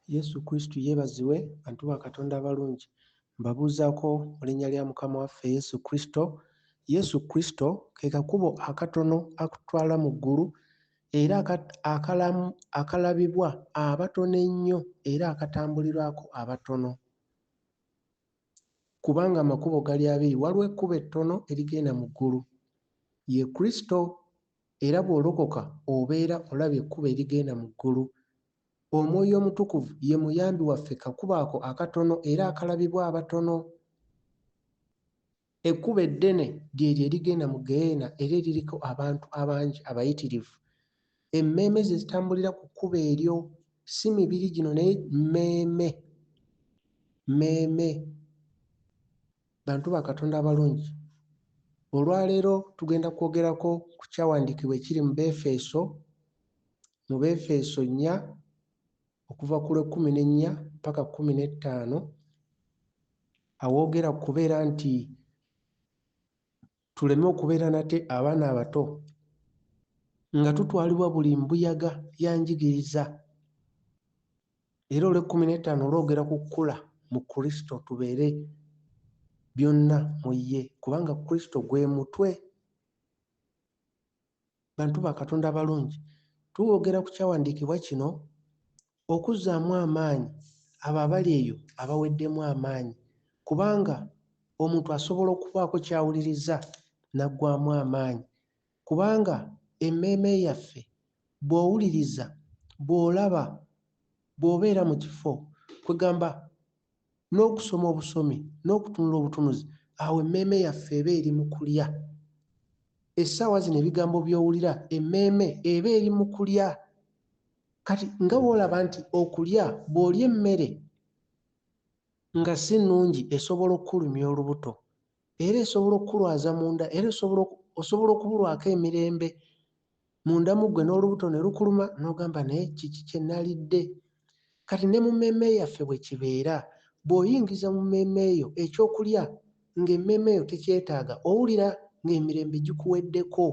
Yesu Kristo yeebazibwe, bantu ba Katonda abalungi. Mbabuuzaako mu linnya lya Mukama waffe Yesu Kristo. Yesu Kristo ke kakubo akatono akutwala mu ggulu era akalabibwa abatono ennyo era akatambulirwako abatono. Kubanga amakubo gali abiri, waliwo ekkubo ettono erigenda mu ggulu, ye Kristo, era bw'olokoka obeera olabye ekkubo erigenda mu ggulu. Omwoyo Omutukuvu ye muyambi waffe kakubo ako akatono era akalabibwa abatono. Ekkubo eddene lyeryo erigenda mu ggeyeena era eririko abantu abangi abayitirivu. Emmeeme ze zitambulira ku kkubo eryo, si mibiri gino naye mmeeme. Mmeeme. Bantu ba Katonda abalungi, olwaleero tugenda kwogerako ku kyawandiikibwa ekiri mu Beefeso, mu Beefeso 4 okuva ku lw'ekkumi n'ennya ppaka 15, awoogera ku kubeera nti tuleme okubeera nate abaana abato nga tutwalibwa buli mbuyaga ya njigiriza. Era olw'ekkumi n'ettaano olwogera ku kkula mu Kristo, tubeere byonna mu ye, kubanga Kristo gwe mutwe. Bantu ba Katonda abalungi, tuwogera ku kyawandiikibwa kino okuzzaamu amaanyi abo abali eyo abaweddemu amaanyi, kubanga omuntu asobola okubaako ky'awuliriza n'aggwaamu amaanyi, kubanga emmeeme yaffe bw'owuliriza, bw'olaba, bw'obeera mu kifo, kwegamba n'okusoma obusomi n'okutunula obutunuzi, awo emmeeme yaffe eba eri mu kulya. Essaawa zino ebigambo by'owulira, emmeeme eba eri mu kulya. Kati nga bw'olaba nti okulya, bw'olya emmere nga si nnungi, esobola okukulumya olubuto, era esobola okukulwaza munda, era osobola okubulwako emirembe munda mu ggwe, n'olubuto ne lukuluma n'ogamba, "Naye kiki kye nalidde?" Kati ne mu mmeeme yaffe bwe kibeera. Bw'oyingiza mu mmeeme eyo ekyokulya ng'emmeeme eyo tekyetaaga, owulira ng'emirembe gikuweddeko,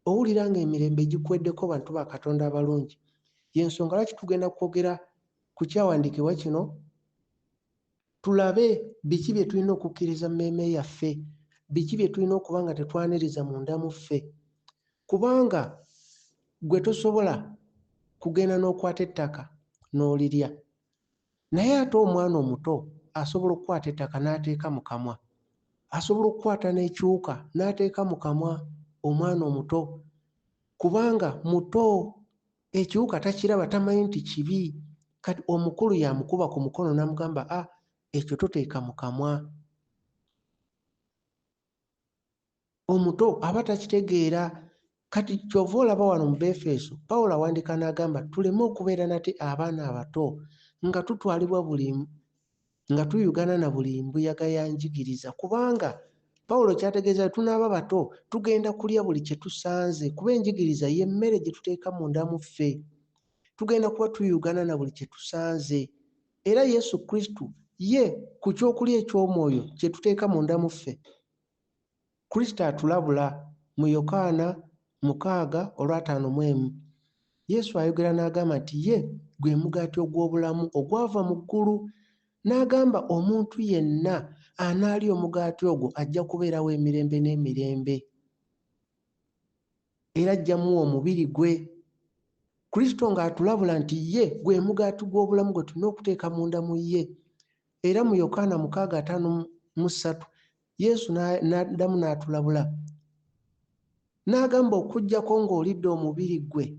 owulira ng'emirembe gikuweddeko. Bantu ba Katonda abalungi, y'ensonga lwaki tugenda kwogera ku kyawandiikibwa kino, tulabe biki bye tulina okukkiriza mmeeme yaffe, biki bye tulina okuba nga tetwaniriza munda mu ffe, kubanga gwe tosobola kugenda n'okwata ettaka n'olirya, naye ate omwana omuto asobola okukwata ettaka n'ateeka mu kamwa, asobola okukwata n'ekiwuka n'ateeka mu kamwa omwana omuto, kubanga muto, ekiwuka takiraba, tamanyi nti kibi. Kati omukulu yamukuba ku mukono n'amugamba, "A, ekyo toteeka mu kamwa." Omuto aba takitegeera. Kati kyova olaba wano mu Befeso Pawulo awandiika n'agamba tuleme okubeera nate abaana abato nga tutwalibwa buli, nga tuyugana na buli mbuyaga ya njigiriza, kubanga Pawulo kyategeeza, tunaaba bato tugenda kulya buli kye tusanze, kuba enjigiriza y'emmere gye tuteeka munda mu ffe. Tugenda kuba tuyugana na buli kye tusanze. Era Yesu Kristo ye ku kyokulya eky'omwoyo kye tuteeka munda mu ffe, Kristo atulabula mu Yokaana 6 olw'51. Yesu ayogera n'agamba nti ye gwe mugaati ogw'obulamu ogwava mu ggulu, n'agamba omuntu yenna anaalya omugaati ogwo ajja kubeerawo emirembe n'emirembe, era ajja muwa omubiri gwe. Kristo ng'atulabula nti ye gwe mugaati gw'obulamu gwe tulina okuteeka munda mu ye. Era mu Yokaana 6:53 Yesu n'addamu n'atulabula n'agamba, okuggyako ng'olidde omubiri gwe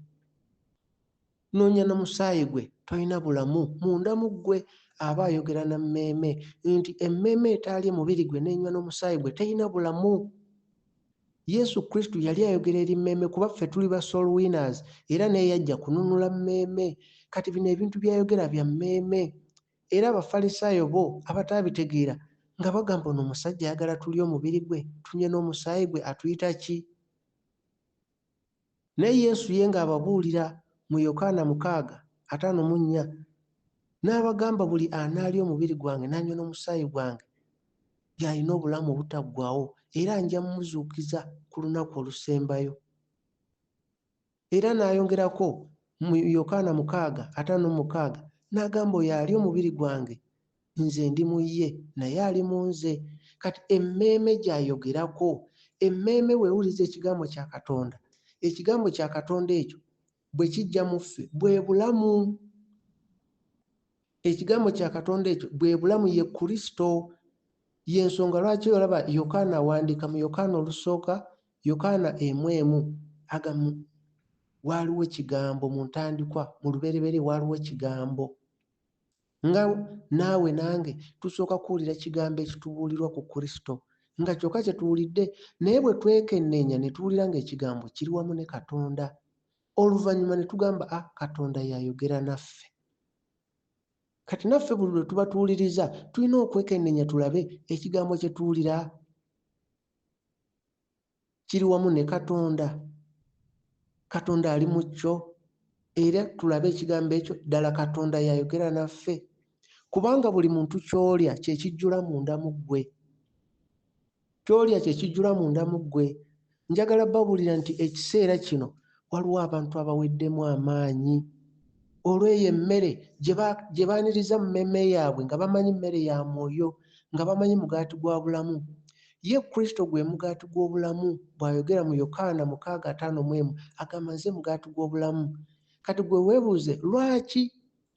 n'onywa n'omusaayi gwe, tolina bulamu munda mu ggwe. Aba ayogera na mmeeme nti emmeeme etaalye mubiri gwe n'enywa n'omusaayi gwe terina bulamu. Yesu Kristo yali ayogera eri mmeeme, kuba ffe tuli ba soul winners, era naye yajja kununula mmeeme. Kati bino ebintu byayogera bya mmeeme, era Abafalisaayo bo abataabitegeera nga bagamba, "Ono omusajja ayagala tulye omubiri gwe, tunywe n'omusaayi gwe, atuyita ki?" Naye Yesu ye ng'ababuulira mu Yokaana 6:54 n'abagamba, "Buli anaalya omubiri gwange n'anywa n'omusaayi gwange y'alina obulamu obutaggwaawo, era nja mmuzuukiza ku lunaku olusembayo." Era n'ayongerako mu Yokaana 6:56. N'agamba oyo ali omubiri gwange, nze ndi mu ye, naye ali mu nze. Kati emmeeme gy'ayogerako, emmeeme weewuliza ekigambo kya Katonda, ekigambo kya Katonda ekyo bwe kijja mu ffe bwe bulamu. Ekigambo kya Katonda ekyo bwe bulamu, ye Kristo. Y'ensonga lwaki olaba Yokaana awandiika mu Yokaana olusooka, Yokaana emu emu, agamba waaliwo kigambo mu ntandikwa, mu lubereberye waaliwo kigambo. Nga naawe nange tusooka kuwulira kigambo ekitubuulirwa ku Kristo, nga kyokka kye tuwulidde, naye bwe twekenneenya ne tuwulira ng'ekigambo kiri wamu ne Katonda, oluvannyuma ne tugamba, a Katonda y'ayogera naffe. Kati naffe buli lwe tuba tuwuliriza tulina okwekenneenya tulabe ekigambo kye tuwulira kiri wamu ne Katonda, Katonda ali mu kyo, era tulabe ekigambo ekyo ddala Katonda y'ayogera naffe. Kubanga buli muntu ky'olya kye kijjula munda mu ggwe, ky'olya kye kijjula munda mu ggwe. Njagala babuulira nti ekiseera kino waliwo abantu abaweddemu amaanyi olw'eyo emmere gye baaniriza mu mmeeme yaabwe nga bamanyi mmere ya mwoyo, nga bamanyi mugaati gwa bulamu. Ye Kristo gwe mugaati gw'obulamu, bw'ayogera mu Yokaana 6:51, agamba nze mugaati gw'obulamu. Kati gwe weebuuze lwaki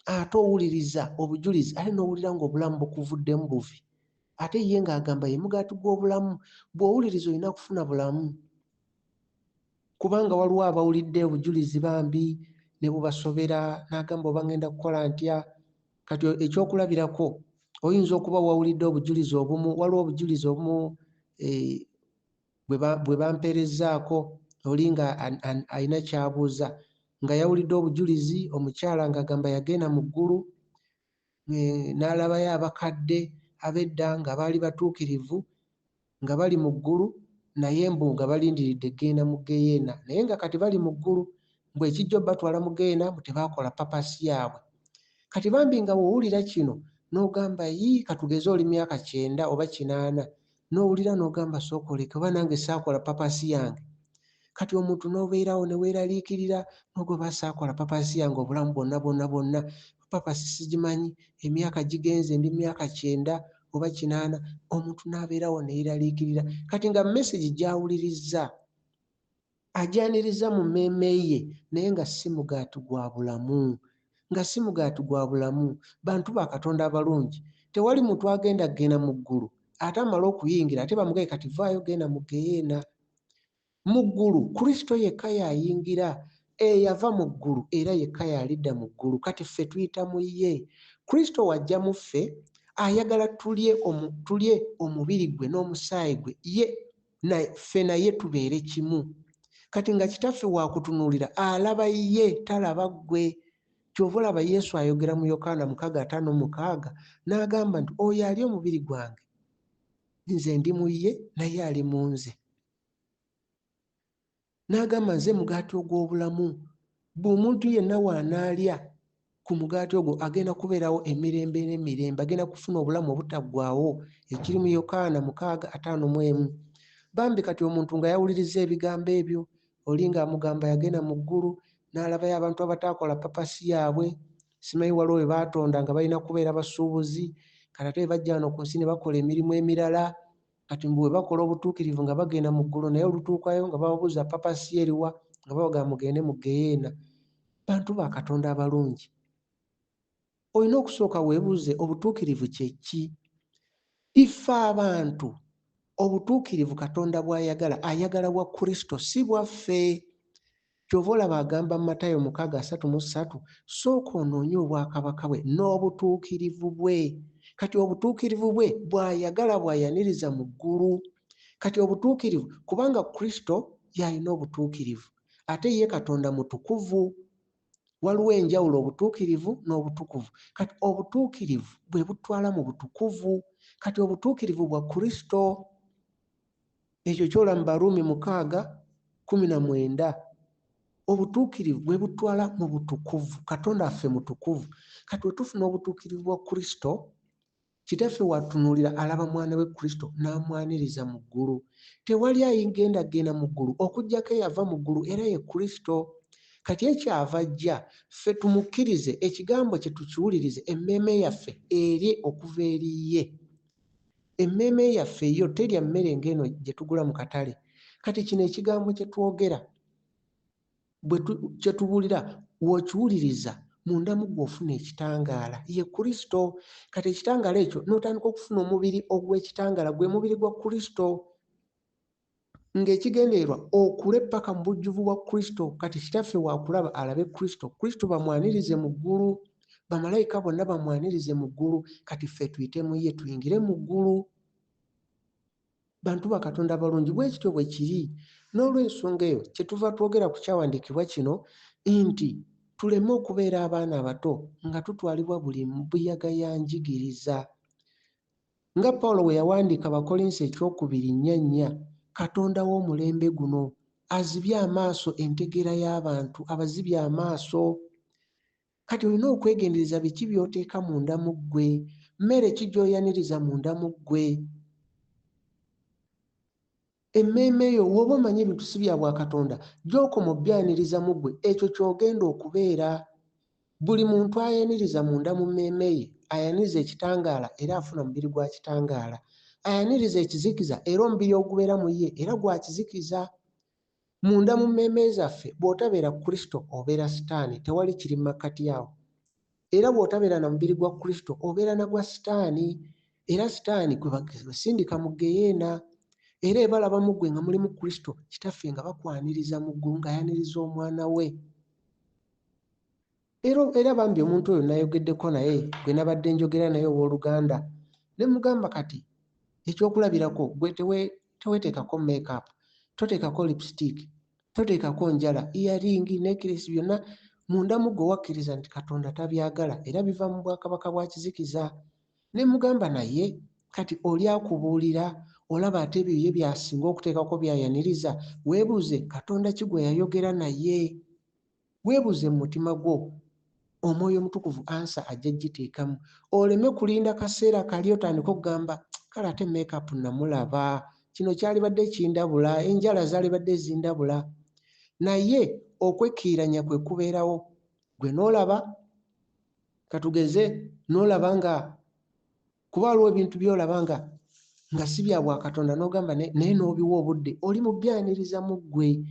ate owuliriza obujulizi ate n'owulira ng'obulamu bukuvuddemu buvi, ate ye ng'agamba ye mugaati gw'obulamu. Bw'owuliriza olina kufuna bulamu, kubanga waliwo abawulidde obujulizi bambi ne bubasobera, n'agamba oba ngenda kukola ntya. Kati ekyokulabirako oyinza okuba wawulidde obujulizi obumu, waliwo obujulizi obumu bwe bampeerezzaako, oli nga alina ky'abuuza, nga yawulidde obujulizi omukyala ng'agamba yagenda mu ggulu n'alabayo abakadde ab'edda nga baali batuukirivu nga bali mu ggulu, naye mbu nga balindiridde genda mu ggeyeena, naye nga kati bali mu ggulu, mbu ekijja obbatwala mu ggeyeena mbu tebaakola papasi yaabwe. Kati bambi nga bw'owulira kino n'ogamba yii, katugeze oli myaka 90 oba 80, n'owulira n'ogamba sooka oleke oba nange saakola papasi yange. Kati omuntu n'obeerawo ne weeraliikirira n'ogoba saakola papasi yange obulamu bwonna bwonna bwonna, papasi sigimanyi, emyaka gigenze ndi myaka 90 oba 80, omuntu n'abeerawo ne yeeraliikirira. Kati nga mesegi gy'awulirizza agyaniriza mu mmeeme ye, naye nga si mugaati gwa bulamu, nga si mugaati gwa bulamu. Bantu ba Katonda abalungi, tewali muntu agenda kugenda mu ggulu ate amale okuyingira ate bamugaye kati vaayo genda mu ggeyeena. Mu ggulu Kristo yekka y'ayingira, eyava mu ggulu era yekka y'alidda mu ggulu. Kati ffe tuyita mu ye. Kristo wajja mu ffe ayagala tulye omubiri gwe n'omusaayi gwe, ye ffe naye tubeere kimu. Kati nga Kitaffe waakutunuulira alaba ye, talaba ggwe. Ky'ova olaba Yesu ayogera mu Yokaana 6:56 n'agamba nti oyo ali omubiri gwange, nze ndi mu ye naye ali mu nze. N'agamba nze mugaati ogw'obulamu, bw'omuntu yenna w'anaalya ku mugaati ogwo agenda kubeerawo emirembe n'emirembe, agenda kufuna obulamu obutaggwaawo, ekiri mu Yokaana 6:51. Bambi kati omuntu nga yawulirizza ebigambo ebyo, oli ng'amugamba yagenda mu ggulu n'alabayo abantu abataakola papasi yaabwe, simanyi waliwo we baatonda nga balina kubeera basuubuzi, kati ate bwe bajja wano ku nsi ne bakola emirimu emirala. Kati mbu bwe bakola obutuukirivu nga bagenda mu ggulu, naye olutuukayo nga bababuuza papasi eriwa, nga babagamba mugende mu ggeyeena. Bantu ba Katonda abalungi, olina okusooka weebuuze obutuukirivu kye ki? Ife abantu obutuukirivu Katonda bw'ayagala, ayagala bwa Kristo si bwaffe. Ky'ova olaba agamba mu Matayo 6:33, sooka onoonye obwakabaka bwe n'obutuukirivu bwe. Kati obutuukirivu bwe bw'ayagala bw'ayaniriza mu ggulu. Kati obutuukirivu, kubanga Kristo y'alina obutuukirivu, ate ye Katonda mutukuvu. Waliwo enjawulo obutuukirivu n'obutukuvu. Kati obutuukirivu bwe butwala mu butukuvu. Kati obutuukirivu bwa Kristo, ekyo ky'olaba mu Baruumi 6:19, obutuukirivu bwe butwala mu butukuvu. Katonda waffe mutukuvu. Kati bwe tufuna obutuukirivu bwa Kristo, Kitaffe watunuulira alaba mwana we Kristo n'amwaniriza mu ggulu. Tewali ayigenda genda mu ggulu okuggyako eyava mu ggulu, era ye Kristo. Kati ekyava ajja, ffe tumukkirize, ekigambo kye tukiwulirize, emmeeme yaffe erye okuva eri ye. Emmeeme yaffe yo terya mmere ng'eno gye tugula mu katale. Kati kino ekigambo kye twogera, kye tubuulira, w'okiwuliriza munda mu ggwe ofuna ekitangaala, ye Kristo. Kati ekitangaala ekyo n'otandika okufuna omubiri ogw'ekitangaala, gwe mubiri gwa Kristo, ng'ekigendererwa okule paka mu bujjuvu bwa Kristo. Kati Kitaffe waakulaba alabe Kristo, Kristo bamwanirize mu ggulu, bamalayika bonna bamwanirize mu ggulu. Kati ffe tuyite mu ye tuyingire mu ggulu. Bantu ba Katonda balungi, bwe kityo bwe kiri. N'olw'ensonga eyo kye tuva twogera ku kyawandiikibwa kino nti tuleme okubeera abaana abato nga tutwalibwa buli mbuyaga ya njigiriza. Nga Pawulo bwe yawandiika Abakolinso ekyokubiri nnya nnya, Katonda w'omulembe guno azibye amaaso entegeera y'abantu, abazibye amaaso. Kati olina okwegendereza biki by'oteeka munda mu ggwe, mmere ki gy'oyaniriza munda mu ggwe. Emmeeme yo w'oba omanyi ebintu si bya bwakatonda, gy'okoma obyaniriza mu ggwe, ekyo ky'ogenda okubeera. Buli muntu ayaniriza munda mu mmeeme ye, ayaniriza ekitangaala era afuna mubiri gwa kitangaala. Ayaniriza ekizikiza era omubiri ogubeera mu ye era gwa kizikiza. Munda mu mmeeme zaffe bw'otabeera Kristo obeera Sitaani, tewali kiri mu makkati awo. Era bw'otabeera na mubiri gwa Kristo obeera na gwa Sitaani, era Sitaani gwe basindika mu ggeyeena. Era ebalaba mu ggwe nga mulimu Kristo, Kitaffe nga bakwaniriza mu ggulu ng'ayaniriza omwana we. Era bambi omuntu oyo nayogeddeko naye gwe nabadde njogera naye owooluganda, ne mugamba kati ekyokulabirako gwe teweeteekako make-up, toteekako lipstick, toteekako njala, earring, necklace byonna munda mu ggwe wakkiriza nti Katonda tabyagala era biva mu bwakabaka bwa kizikiza. Ne mugamba naye kati oli akubuulira olaba ate ebyo ye by'asinga okuteekako by'ayaniriza, weebuuze Katonda ki gwe yayogera naye. Weebuuze mu mutima gwo, Omwoyo Omutukuvu ansa ajja giteekamu. Oleme kulinda kaseera kali otandike okugamba kale ate make-up namulaba, kino kyalibadde kindabula, enjala zaalibadde zindabula. Naye okwekkiriranya kwe kubeerawo. Gwe n'olaba, katugeze n'olaba nga kuba waliwo ebintu by'olaba nga si bya bwakatonda n'ogamba naye n'obiwa obudde, oli mu byaniriza mu ggwe.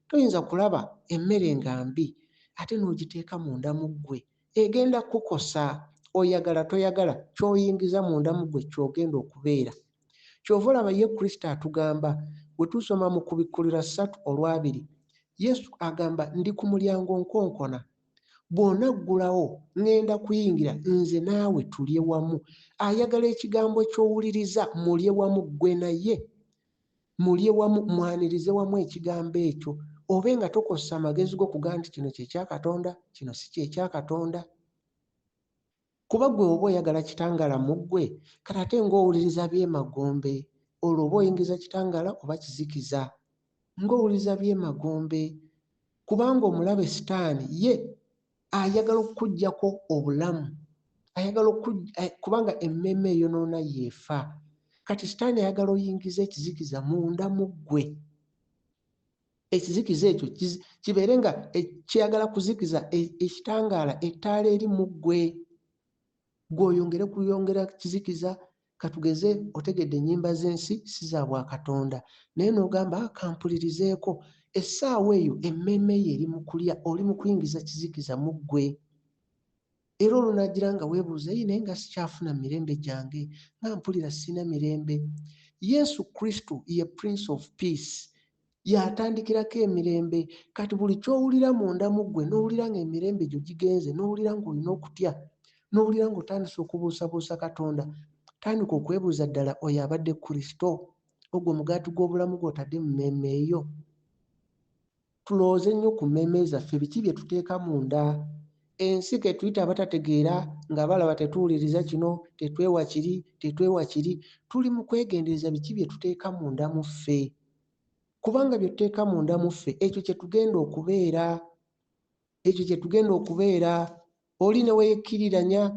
Toyinza kulaba emmere nga mbi ate n'ogiteeka munda mu ggwe. Egenda kukukosa, oyagala toyagala, ky'oyingiza munda mu ggwe ky'ogenda okubeera. Ky'ova olaba ye Kristo atugamba, bwe tusoma mu Kubikkulirwa 3:2, Yesu agamba ndi ku mulyango nkonkona. Bw'onaggulawo ŋŋenda kuyingira nze naawe tulye wamu. Ayagala ekigambo ky'owuliriza mulye wamu ggwe naye. Mulye wamu, mwanirize wamu ekigambo ekyo. Obe nga tokozesa amagezi go kugamba nti kino kye kya Katonda, kino si kye kya Katonda. Kuba ggwe oba oyagala kitangaala mu ggwe, kati ate ng'owuliriza by'emagombe, olwo oba oyingiza kitangaala oba kizikiza. Ng'owuliriza by'emagombe. Kubanga omulabe Sitaani ye ayagala okukuggyako obulamu, ayagala kubanga emmeeme eyonoona y'efa. Kati Sitaani ayagala oyingize ekizikiza munda mu ggwe. Ekizikiza ekyo kibeere nga kyeyagala kuzikiza ekitangaala, ettaala eri mu ggwe. Ggwe oyongere kuyongera kizikiza. Katugeze otegedde ennyimba z'ensi si za bwakatonda, naye n'ogamba kampulirizeeko. Essaawa eyo emmeeme yo eri mu kulya, oli mu kuyingiza kizikiza mu ggwe. Era olunaagira nga weebuuza, naye nga sikyafuna mirembe gyange, nga mpulira sirina mirembe. Yesu Kristo ye Prince of Peace, y'atandikirako emirembe. Kati buli ky'owulira munda mu ggwe, n'owulira ng'emirembe gyo gigenze, n'owulira ng'olina okutya, n'owulira ng'otandise okubuusabuusa Katonda, tandika okwebuuza ddala oyo abadde Kristo, ogwo omugaati gw'obulamu gw'otadde mu mmeeme eyo. Tulowooze nnyo ku mmeeme zaffe, biki bye tuteeka munda. Ensi ke tuyita abatategeera nga balaba tetuwuliriza kino, tetwewa kiri, tetwewa kiri. Tuli mu kwegendereza biki bye tuteeka munda mu ffe. Kubanga bye tuteeka munda mu ffe, ekyo kye tugenda okubeera. Ekyo kye tugenda okubeera. Oli ne weekkiriranya,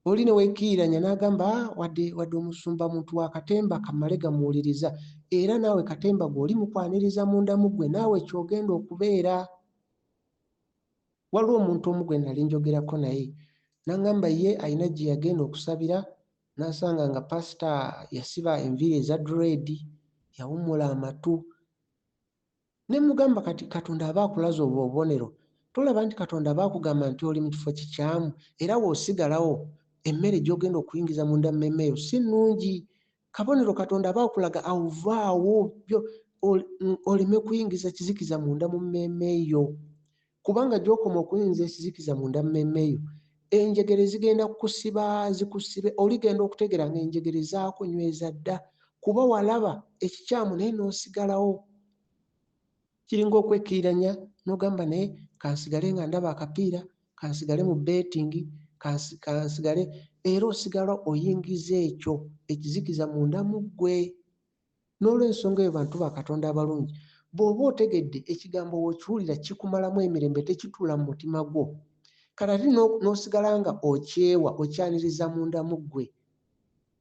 oli ne weekkiriranya n'agamba wadde omusumba muntu wa katemba kamale gamuwuliriza. Era naawe katemba gw'oli mukwaniriza munda mu ggwe, naawe ky'ogenda okubeera. Waliwo omuntu omu gwe nali njogerako naye n'aŋŋamba ye alina gye yagenda okusabira n'asanga nga pasita yasiba enviiri eza dread, yawummula amatu. Ne mmugamba kati Katonda aba akulaze obwo obubonero, tolaba nti Katonda aba akugamba nti oli mu kifo kikyamu era w'osigalawo emmere gy'ogenda okuyingiza munda mu mmeeme yo si nnungi. Kabonero Katonda aba akulaga awo vaawo oleme kuyingiza kizikiza munda mu mmeeme yo. Kubanga gy'okoma okuyingiza ekizikiza munda mu mmeeme yo, enjegere zigenda kukusiba zikusibe, oligenda okutegeera ng'enjegere zaakunyweza dda kuba walaba ekikyamu naye n'osigalawo. Kiringa okwekkiriranya n'ogamba naye kansigale nga ndaba akapiira, kansigale mu betting, kansigale, era osigala oyingiza ekyo ekizikiza munda mu ggwe. N'olw'ensonga eyo bantu ba Katonda abalungi, bw'oba otegedde ekigambo w'okiwulira kikumalamu emirembe tekituula mu mutima gwo. Kati ate n'osigala nga okyewa, okyaniriza munda mu ggwe.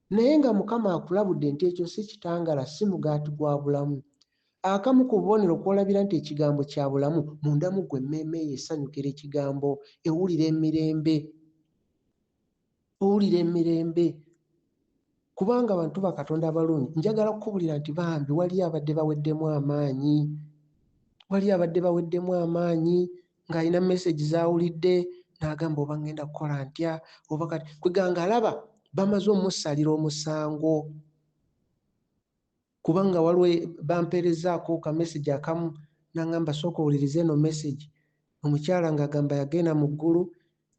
Naye nga Mukama akulabudde nti ekyo si kitangaala, si mugaati gwa bulamu. Akamu ku bubonero kw'olabira nti ekigambo kya bulamu, munda mu ggwe emmeeme yo esanyukira ekigambo, ewulira emirembe. Owulira emirembe. Kubanga bantu ba Katonda abalungi, njagala kukubulira nti bambi waliyo abadde baweddemu amaanyi. Waliyo abadde baweddemu amaanyi ng'alina message z'awulidde n'agamba oba ngenda kukola ntya, oba kati kweganga alaba bamaze omusalira omusango. Kubanga waliwo bampeerezaako ka message akamu n'angamba sooka owulirize eno message. Omukyala ng'agamba yagenda mu ggulu,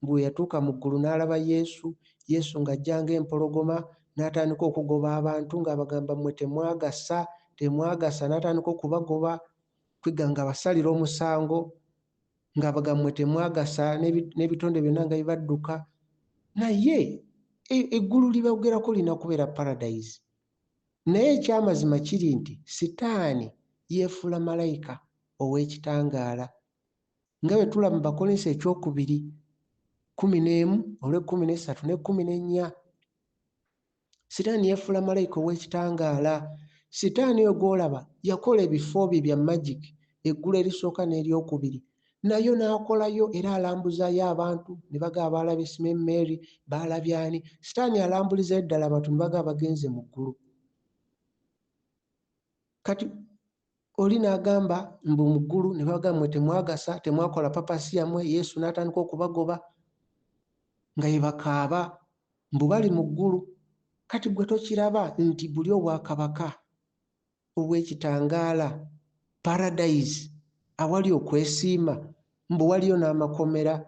mbu bwe yatuuka mu ggulu n'alaba Yesu, Yesu ng'ajja ng'empologoma n'atandika okugoba abantu ng'abagamba mmwe temwagasa, temwagasa, n'atandika okubagoba kweganga abasalira omusango ng'abagamba mmwe temwagasa n'ebitonde byonna nga bibadduka. Naye eggulu libogerako lirina kubeera paradise. Naye ekyamazima kiri nti Sitaani yeefuula malayika ow'ekitangaala. Nga bwe tulaba mu Bakolinso ekyokubiri 11 olw'ekkumi n'essatu n'ekkumi n'ennya. Sitaani yeefuula malayika ow'ekitangaala. Sitaani oyo gw'olaba yakola ebifo bye bya magic, eggulu erisooka n'eryokubiri. Nayo n'akolayo era alambuzaayo abantu ne bagamba baalabye Simon Mary, baalabye ani. Sitaani alambulizayo ddala abantu ne bagamba bagenze mu ggulu. Kati oli n'agamba mbu mu ggulu ne bagamba mmwe temwagasa, temwakola papasi yammwe, Yesu n'atandika okubagoba nga ye bakaaba mbu bali mu ggulu. Kati ggwe tokiraba nti buli obwakabaka obw'ekitangaala, paradise, awali okwesiima, mbu waliyo n'amakomera.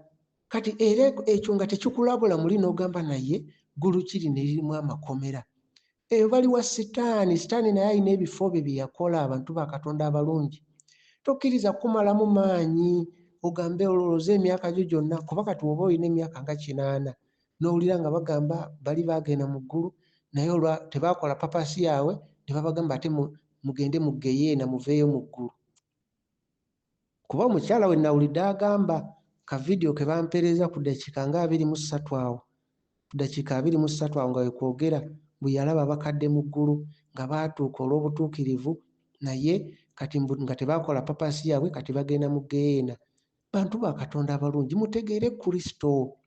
Kati era ekyo nga tekikulabula muli n'ogamba naye ggulu kiri ne lirimu amakomera. Eyo bali wa Sitaani, Sitaani naye alina ebifo bye bye yakola abantu ba Katonda abalungi. Tokkiriza kukumalamu maanyi ogambe olowooze emyaka gyo gyonna, kuba kati bw'oba olina emyaka nga 80 n'owulira nga bagamba bali baagenda mu ggulu naye olwa tebaakola papasi yaabwe ne babagamba ate mugende mu ggeyeena muveeyo mu ggulu. Kuba omukyala we nawulidde agamba ka vidiyo ke bampeereza ku ddakiika nga 23 awo, ku ddakiika 23 awo nga we kwogera mbu yalaba abakadde mu ggulu nga baatuuka olw'obutuukirivu naye kati mbu nga tebaakola papasi yaabwe kati bagenda mu ggeyeena. Bantu ba Katonda abalungi mutegeere Kristo.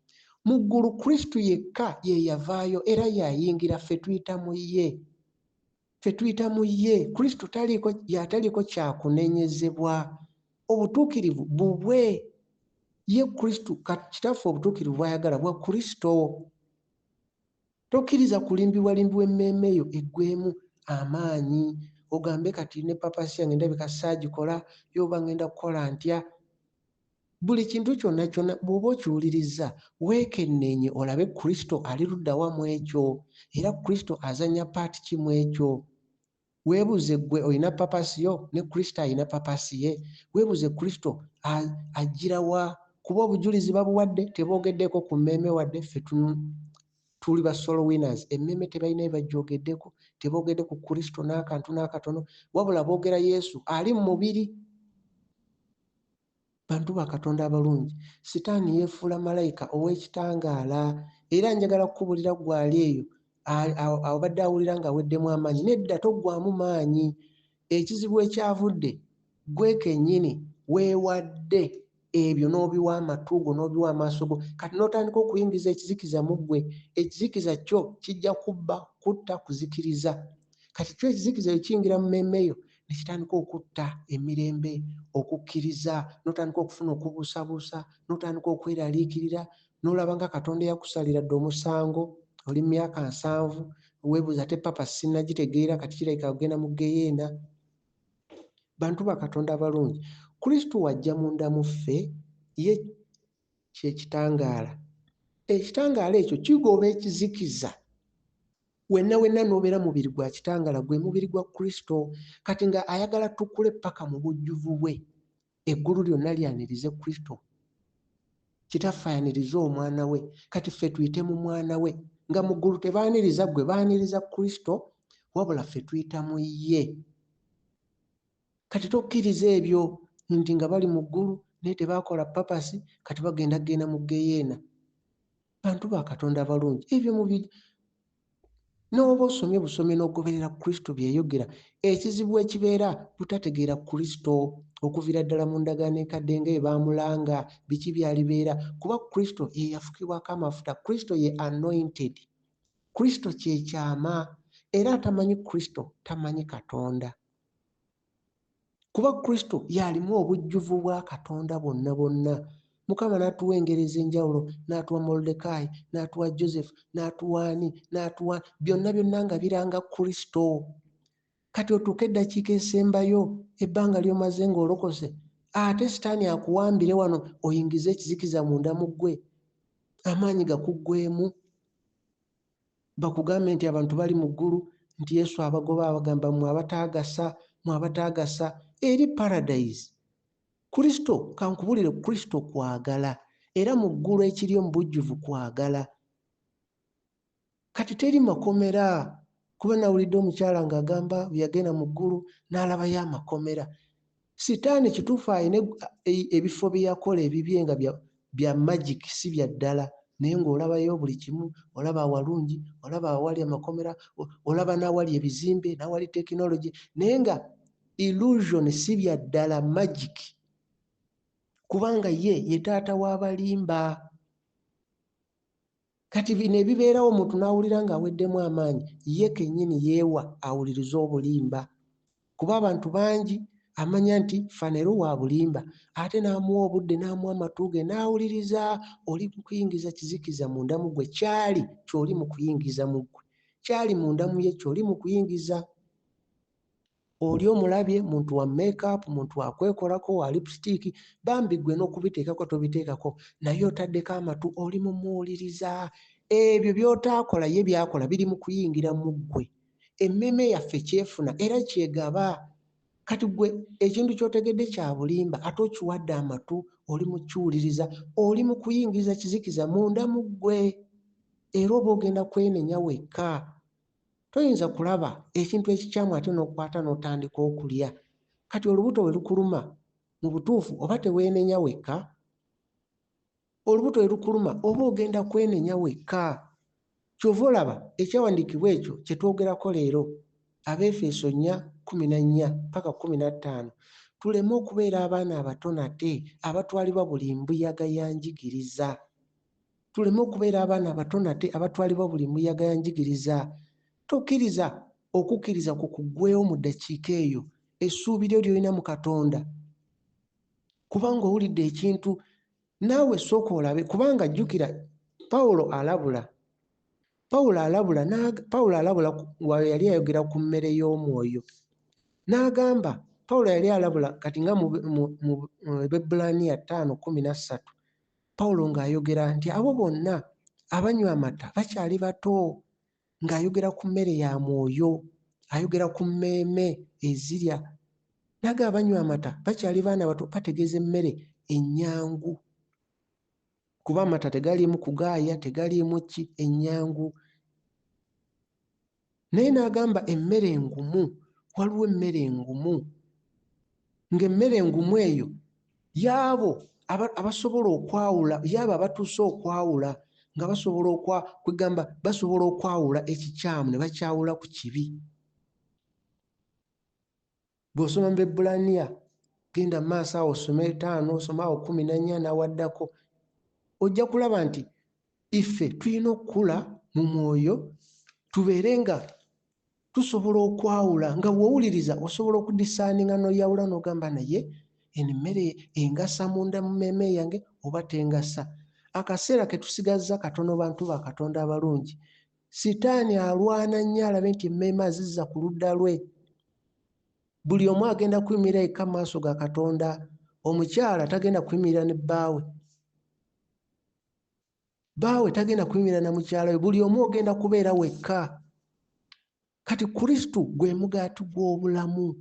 Mu ggulu Kristo yekka ye yavaayo era y'ayingira ffe tuyita mu ye. Ffe tuyita mu ye. Kristo taliiko, y'ataliiko kyakunenyezebwa. Obutuukirivu bubwe. Ye Kristo, Kitaffe obutuukirivu bw'ayagala bwa Kristo. Tokkiriza kulimbibwalimbibwa emmeeme yo eggweemu amaanyi ogambe kati ne papasi yange ndabika saagikola, ye oba ngenda kukola ntya. Buli kintu kyonna kyonna bw'oba okiwulirizza weekenneenye olabe Kristo ali ludda wa mu ekyo era Kristo azannya paati ki mu ekyo. Weebuuze ggwe olina papasi yo ne Kristo alina papasi ye. Weebuuze Kristo ajjira wa kuba obujulizi babuwadde teboogeddeeko ku mmeeme wadde ffe tuli ba soul winners emmeeme tebalina bye bagyogeddeko teboogedde ku Kristo n'akantu n'akatono wabula boogera Yesu ali mu mubiri. Bantu ba Katonda abalungi, Sitaani yeefuula malayika ow'ekitangaala era njagala kukubulira ggwe ali eyo abadde awulira ng'aweddemu amaanyi. Nedda, toggwaamu maanyi. Ekizibu ekyavudde ggwe kennyini weewadde Ebyo n'obiwa amatu go, n'obiwa amaaso go, kati n'otandika okuyingiza ekizikiza mu ggwe. Ekizikiza kyo kijja kubba, kutta, kuzikiriza. Kati kyo ekizikiza ekiyingira mu mmeeme yo ne kitandika okutta emirembe, okukkiriza, n'otandika okufuna okubuusabuusa, n'otandika okweraliikirira, n'olaba nga Katonda eyakusalira dda omusango, oli mu myaka 70, weebuuza ate papa sinnagitegeera, kati kirabika ogenda mu ggeyeena. Bantu ba Katonda abalungi, Kristo wajja munda mu ffe, ye kye kitangaala. Ekitangaala ekyo kigoba ekizikiza. Wenna wenna n'obeera mubiri gwa kitangaala, gwe mubiri gwa Kristo. Kati nga ayagala tukule paka mu bujjuvu bwe, eggulu lyonna lyanirize Kristo. Kitaffe ayanirize omwana we, kati ffe tuyite mu mwana we. Nga mu ggulu tebaaniriza ggwe, baaniriza Kristo, wabula ffe tuyita mu ye. Kati tokkiriza ebyo nti nga bali mu ggulu naye tebaakola papasi, kati bagenda kugenda mu ggeyeena. Bantu ba Katonda abalungi, ebyo mubi n'oba osomye busomi n'ogoberera Kristo byeyogera. Ekizibu ekibeera butategeera Kristo okuviira ddala mu ndagaano enkadde nga ebaamulanga biki byalibeera, kuba Kristo ye yafukibwako amafuta, Kristo ye anointed, Kristo kye kyama, era atamanyi Kristo tamanyi Katonda, kuba Kristo y'alimu obujjuvu bwa Katonda bwonna bwonna. Mukama n'atuwa engeri ez'enjawulo, n'atuwa Moluddekaayi, n'atuwa Joseph, n'atuwa ani, n'atuwa byonna byonna nga biranga Kristo. Kati otuuke eddakiika esembayo, ebbanga ly'omaze ng'olokose, ate sitaani akuwambire wano oyingize ekizikiza munda mu ggwe, amaanyi gakuggweemu, bakugambe nti abantu bali mu ggulu, nti Yesu abagoba abagamba mmwe abataagasa, mmwe abataagasa, eri paradise. Kristo, kankubulire, Kristo kwagala, era mu ggulu ekiri omu bujjuvu kwagala. Kati teri makomera, kuba nawulidde omukyala ng'agamba bwe yagenda mu ggulu n'alabayo amakomera. Sitaani kituufu alina ebifo bye yakola ebibye nga bya magic, si bya ddala, naye ng'olabayo buli kimu, olaba awalungi, olaba awali amakomera, olaba n'awali ebizimbe, n'awali tekinologi, naye nga illusion, si bya ddala, magic, kubanga ye ye taata w'abalimba. Kati bino ebibeerawo omuntu n'awulira ng'aweddemu amaanyi, ye kennyini yeewa awulirize obulimba, kuba abantu bangi amanya nti Fanero wa bulimba, ate n'amuwa obudde, n'amuwa amatu ge n'awuliriza. Oli mu kuyingiza kizikiza munda mu ggwe, kyali ky'oli mu kuyingiza mu ggwe, kyali munda mu ye ky'oli mu kuyingiza. Oli omulabye muntu wa make-up, muntu wa kwekolako, wa lipstick, bambi ggwe n'okubiteekako tobiteekako, naye otaddeko amatu, oli mumuwuliriza. Ebyo by'otaakola ye by'akola biri mu kuyingira mu ggwe. Emmeeme yaffe kyefuna era kyegaba. Kati ggwe ekintu ky'otegedde kya bulimba, ate okiwadde amatu, oli mu kiwuliriza, oli mu kuyingiza kizikiza munda mu ggwe, era oba ogenda kwenenya wekka. Toyinza kulaba ekintu ekikyamu ate n'okwata n'otandika okulya. Kati olubuto bwe lukuluma, mu butuufu oba teweenenya wekka? Olubuto bwe lukuluma oba ogenda kwenenya wekka. Ky'ova olaba ekyawandiikibwa ekyo kye twogerako leero, Abeefeso 4:14 paka 15, tuleme okubeera abaana abato nate abatwalibwa buli mbuyaga ya njigiriza. Tuleme okubeera abaana abato nate abatwalibwa buli mbuyaga ya njigiriza. Tokkiriza okukkiriza kwo kuggweewo mu ddakiika eyo, essuubi lyo ly'olina mu Katonda, kubanga owulidde ekintu. Naawe sooka olabe, kubanga jjukira Pawulo alabula. Pawulo alabula, Pawulo alabula yali ayogera ku mmere y'omwoyo. N'agamba, Pawulo yali alabula kati nga mu Ebbulaniya 5:13, Pawulo ng'ayogera nti abo bonna abanywa amata bakyali bato, ng'ayogera ku mmere ya mwoyo, ayogera ku mmeeme ezirya. N'agamba abanywa amata bakyali baana bato, bategeeza emmere ennyangu, kuba amata tegaliimu kugaaya, tegaliimu ki, ennyangu. Naye n'agamba emmere engumu, waliwo emmere engumu, ng'emmere engumu eyo y'abo abasobola okwawula, y'abo abatuuse okwawula, nga basobola kwegamba basobola okwawula ekikyamu ne bakyawula ku kibi. Bw'osoma mu Bebbulaniya Genda mu maaso awo osome 5, osome awo 14 n'awaddako, ojja kulaba nti iffe tulina okukula mu mwoyo, tubeere nga tusobola okwawula. Nga bw'owuliriza osobola okudisaaninga n'oyawula n'ogamba, naye eno emmere engasa munda mu mmeeme yange oba tengasa. Akaseera ke tusigazza katono, bantu ba Katonda abalungi. Sitaani alwana nnyo alabe nti emmeeme azizza ku ludda lwe. Buli omu agenda kuyimirira yekka mu maaso ga Katonda. Omukyala tagenda kuyimirira ne bbaawe, bbaawe tagenda kuyimirira na mukyala we. Buli omu ogenda kubeera wekka. Kati Kristo gwe mugaati gw'obulamu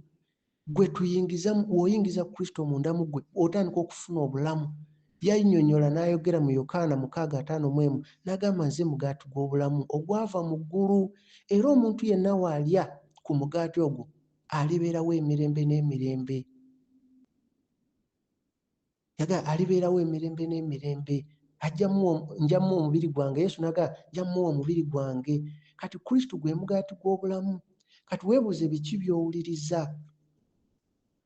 gwe tuyingiza. W'oyingiza Kristo munda mu ggwe, otandika okufuna obulamu. Yannyonnyola n'ayogera mu Yokaana 6:51, n'agamba, nze mugaati gw'obulamu ogwava mu ggulu, era omuntu yenna w'alya ku mugaati ogwo alibeerawo emirembe n'emirembe. Yagamba alibeerawo emirembe n'emirembe. Nja muwa omubiri gwange. Yesu n'agamba, nja muwa omubiri gwange. Kati Kristo gwe mugaati gw'obulamu. Kati weebuuze biki by'owuliriza.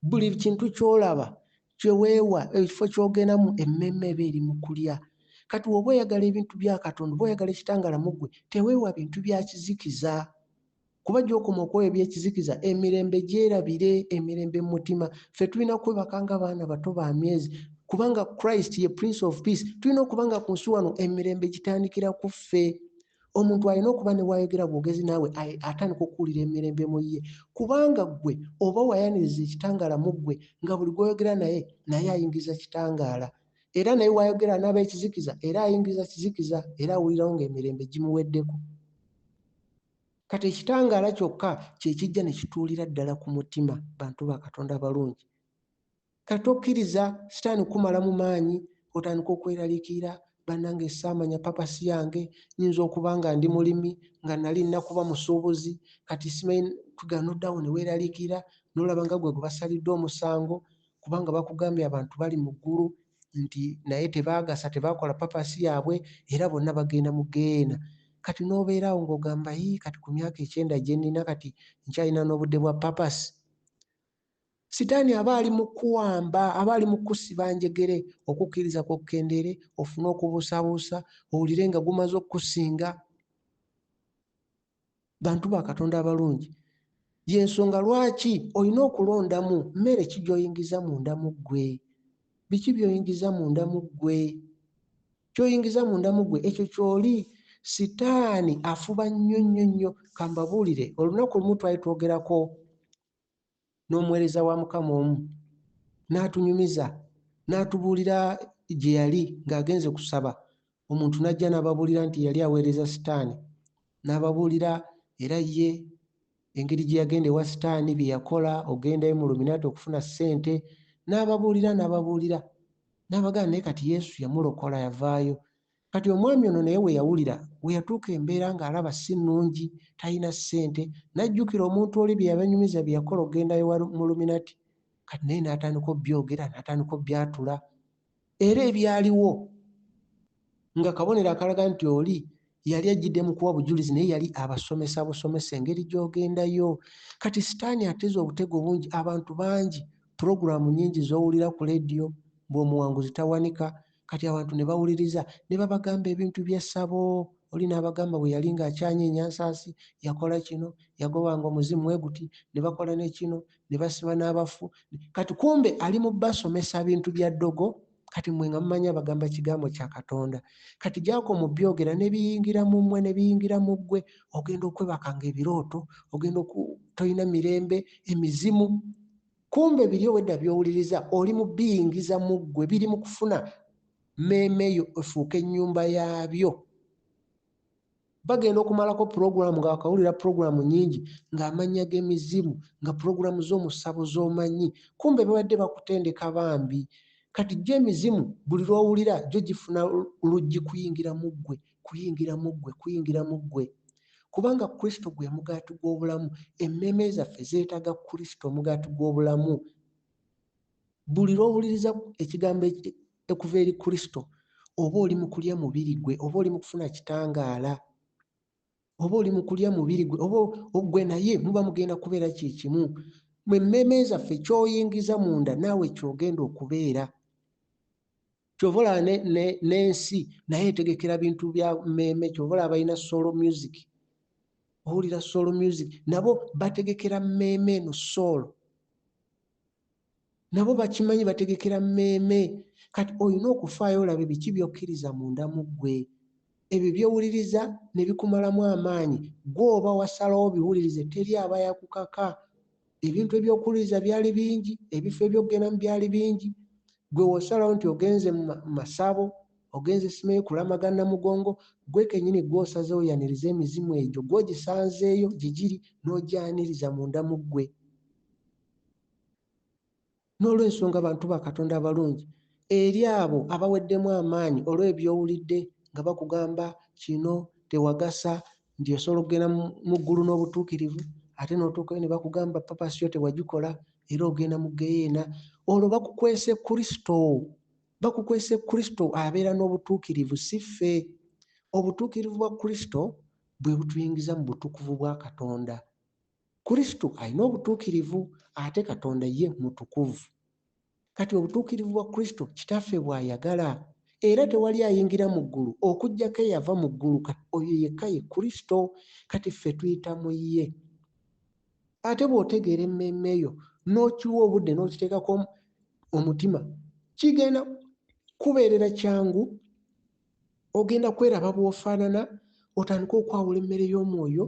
Buli kintu ky'olaba, kye weewa, ekifo ky'ogendamu, emmeeme eba eri mu kulya. Kati bw'oba oyagala ebintu bya Katonda, oba oyagala ekitangaala mu ggwe, teweewa bintu bya kizikiza. Kuba gy'okoma okwewa ebyekizikiza, emirembe gyerabire, emirembe mu mutima. Ffe tulina kwebaka nga baana bato ba myezi, kubanga Christ ye Prince of Peace. Tulina okuba nga ku nsi wano emirembe gitandikira ku ffe. Omuntu alina okuba ne bw'ayogera bwogezi naawe atandika okuwulira emirembe mu ye, kubanga ggwe oba wayaniriza ekitangaala mu ggwe, nga buli gw'oyogera naye, naye ayingiza kitangaala. Era naye w'ayogera n'abeekizikiza, era ayingiza kizikiza, era awulirawo ng'emirembe gimuweddeko. Kati ekitangaala kyokka kye kijja ne kituulira ddala ku mutima, bantu ba Katonda abalungi. Kati tokkiriza sitaani kukumalamu maanyi, otandika okweraliikirira, bannange saamanya papasi yange, nnyinza okuba nga ndi mulimi, nga nali nina kuba musuubuzi, kati simanyi kugamba. N'oddawo ne weeraliikirira, n'olaba nga ggwe gwe basalidde omusango, kubanga bakugambye abantu bali mu ggulu nti naye tebaagasa, tebaakola papasi yaabwe, era bonna bagenda mu ggeyeena. Kati n'obeera awo ng'ogamba, yii, kati ku myaka 90 gye nnina, kati nkyalina n'obudde bwa papasi? Sitaani aba ali mu kuwamba, aba ali mu kusiba njegere, okukkiriza kw'okukendeere, ofune okubuusabuusa, owulire nga gumaze okukusinga. Bantu ba Katonda abalungi, y'ensonga lwaki olina okulondamu mmere ki gy'oyingiza munda mu ggwe. Biki by'oyingiza munda mu ggwe? Ky'oyingiza munda mu ggwe ekyo ky'oli. Sitaani afuba nnyo nnyo nnyo. Kambabuulire, olunaku lumu twali twogerako n'omuweereza wa Mukama omu, n'atunyumiza, n'atubuulira gye yali ng'agenze kusaba, omuntu n'ajja n'ababuulira nti yali aweereza sitaani, n'ababuulira era ye engeri gye yagenda ewa sitaani, bye yakola, ogendayo mu Luminati okufuna ssente, n'ababuulira n'ababuulira n'abagamba, naye kati Yesu yamulokola, yavaayo. Kati omwami ono naye we yawulira, we yatuuka embeera ng'alaba si nnungi, talina ssente, n'ajjukira omuntu oli bye yabanyumiza bye yakola okugendayo mu Luminati. Kati naye n'atandika obyogera, n'atandika obyatula. Era ebyaliwo nga kabonero akalaga nti oli yali ajjidde mu kuwa bujulizi, naye yali abasomesa busomesa engeri gy'ogendayo. Kati sitaani ateze obutego bungi, abantu bangi, pulogulaamu nnyingi z'owulira ku leediyo, bw'omuwanguzi tawanika. Kati abantu ne bawuliriza ne babagamba ebintu by'essabo, oli n'abagamba bwe yali ng'akyanyeenya nsaasi yakola kino, yagobanga omuzimu we guti, ne bakola ne kino, ne basiba n'abafu. Kati kumbe ali mu basomesa bintu bya ddogo. Kati mmwe nga mumanyi abagamba kigambo kya Katonda. Kati gy'akoma obyogera ne biyingira mu mmwe, ne biyingira mu ggwe, ogenda okwebaka ng'ebirooto, ogenda tolina mirembe, emizimu. Kumbe biri obwedda by'owuliriza oli mu biyingiza mu ggwe, biri mu kufuna mmeeme yo efuuke ennyumba yaabyo. Bagenda okumalako pulogulaamu nga wakawulira pulogulaamu nnyingi ng'amannya g'emizimu, nga pulogulaamu z'omusabo z'omanyi, kumbe babadde bakutendeka bambi. Kati gyo emizimu buli lw'owulira gyo gifuna luggi kuyingira mu ggwe, kuyingira mu ggwe, kuyingira mu ggwe. Kubanga Kristo gwe mugaati gw'obulamu, emmeeme zaffe zeetaaga Kristo omugaati gw'obulamu. Buli lw'owuliriza ekigambo okuva eri Kristo, oba oli mu kulya mubiri gwe, oba oli mu kufuna kitangaala, oba oli mu kulya mubiri gwe, oba gwe naye muba mugenda kubeera kye kimu. Mu emmeeme zaffe ky'oyingiza munda naawe ky'ogenda okubeera. Kyova olaba n'ensi naye etegekera bintu bya mmeeme. Kyova olaba balina soul music, owulira soul music, nabo bategekera mmeeme eno soul, nabo bakimanyi bategekera mmeeme. Kati olina okufaayo olabe biki by'okkiriza munda mu ggwe, ebyo by'owuliriza ne bikumalamu amaanyi. Ggwe oba wasalawo biwulirize, teri aba yakukaka. Ebintu eby'okuwuliriza byali bingi, ebifo eby'okugendamu byali bingi. Ggwe w'osalawo nti ogenze mu masabo, ogenze simanyi kulamaga Namugongo, ggwe kennyini gw'osazeewo oyanirize emizimu egyo, gw'ogisanzeeyo gye giri n'ogyaniriza munda mu ggwe. N'olw'ensonga bantu ba Katonda abalungi, eri abo abaweddemu amaanyi olw'eby'owulidde nga bakugamba kino tewagasa, nti osobola okugenda mu ggulu n'obutuukirivu, ate n'otuukayo ne bakugamba papasi yo tewagikola era ogenda mu ggeyeena, olwo bakukwese Kristo. Bakukwese Kristo abeera n'obutuukirivu, si ffe. Obutuukirivu bwa Kristo bwe butuyingiza mu butukuvu bwa Katonda. Kristo alina obutuukirivu ate Katonda ye mutukuvu. Kati obutuukirivu bwa Kristo Kitaffe bw'ayagala, era tewali ayingira mu ggulu okuggyako eyava mu ggulu, kati oyo yekka ye Kristo. Kati ffe tuyita mu ye. Ate bw'otegeera emmeeme yo n'okiwa obudde n'okiteekako omutima, kigenda kubeerera kyangu, ogenda kweraba bw'ofaanana, otandike okwawula emmere y'omwoyo,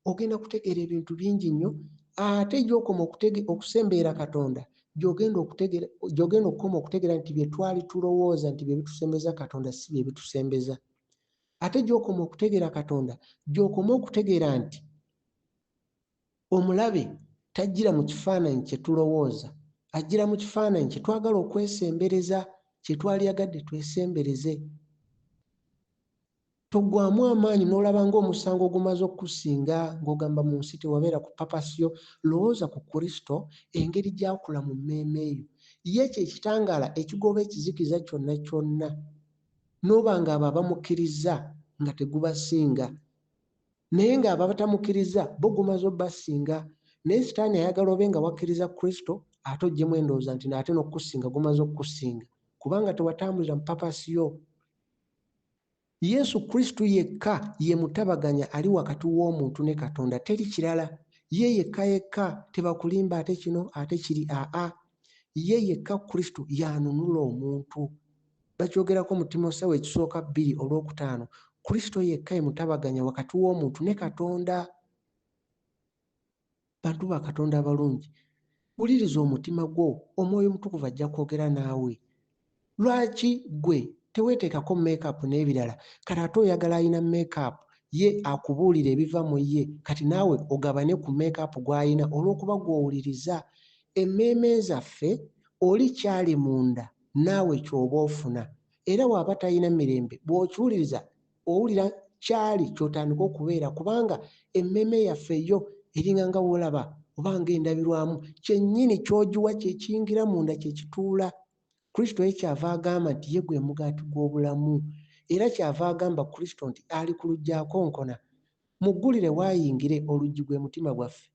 ogenda kutegeera ebintu bingi nnyo. Ate gy'okoma okusemberera Katonda, gy'ogenda okutegeera, gy'ogenda okukoma okutegeera nti bye twali tulowooza nti bye bitusembeza Katonda si bye bitusembeza. Ate gy'okoma okutegeera Katonda, gy'okoma okutegeera nti omulabe tajjira mu kifaananyi kye tulowooza, ajjira mu kifaananyi kye twagala okwesembereza, kye twalyagadde twesembereze. Toggwaamu amaanyi n'olaba ng'omusango ogumaze okukusinga ng'ogamba mu nsi tewabeera ku papasi yo. Lowooza ku Kristo, engeri gy'akula mu mmeeme yo. Ye kye kitangaala ekigoba ekizikiza kyonna kyonna, n'oba ng'abo abamukkirizza nga tegubasinga, naye ng'abo abatamukkiriza bo gumaze obbasinga. Naye Sitaani ayagala obe nga wakkiriza Kristo ate oggyemu endowooza nti ate n'okukusinga gumaze okukusinga, kubanga tewatambulira mu papasi yo. Yesu Kristo yekka ye mutabaganya ali wakati w'omuntu ne Katonda, teri kirala. Ye yekka yekka, tebakulimba ate kino ate kiri, aa. Ye yekka Kristo y'anunula omuntu. Bakyogerako mu Timoseewo ekisooka bbiri olwokutaano, Kristo yekka ye mutabaganya wakati w'omuntu ne Katonda. Bantu ba Katonda abalungi, wuliriza omutima gwo, Omwoyo Omutukuvu ajja kwogera naawe. Lwaki ggwe teweeteekako make-up n'ebirala, kati ate oyagala alina make-up ye akubuulire ebiva mu ye, kati naawe ogabane ku make-up gw'alina olw'okuba gw'owuliriza. Emmeeme zaffe oli kyali munda naawe ky'oba ofuna, era bw'aba talina mirembe bw'okiwuliriza owulira kyali ky'otandika okubeera, kubanga emmeeme yaffe yo eringa nga w'olaba oba ng'endabirwamu, kyennyini ky'ogiwa kye kiyingira munda kye kituula. Kristo ye kyava agamba nti ye gwe mugaati gw'obulamu, era kyava agamba Kristo nti ali ku luggi akonkona, muggulire waayingire, oluggi gwe mutima gwaffe.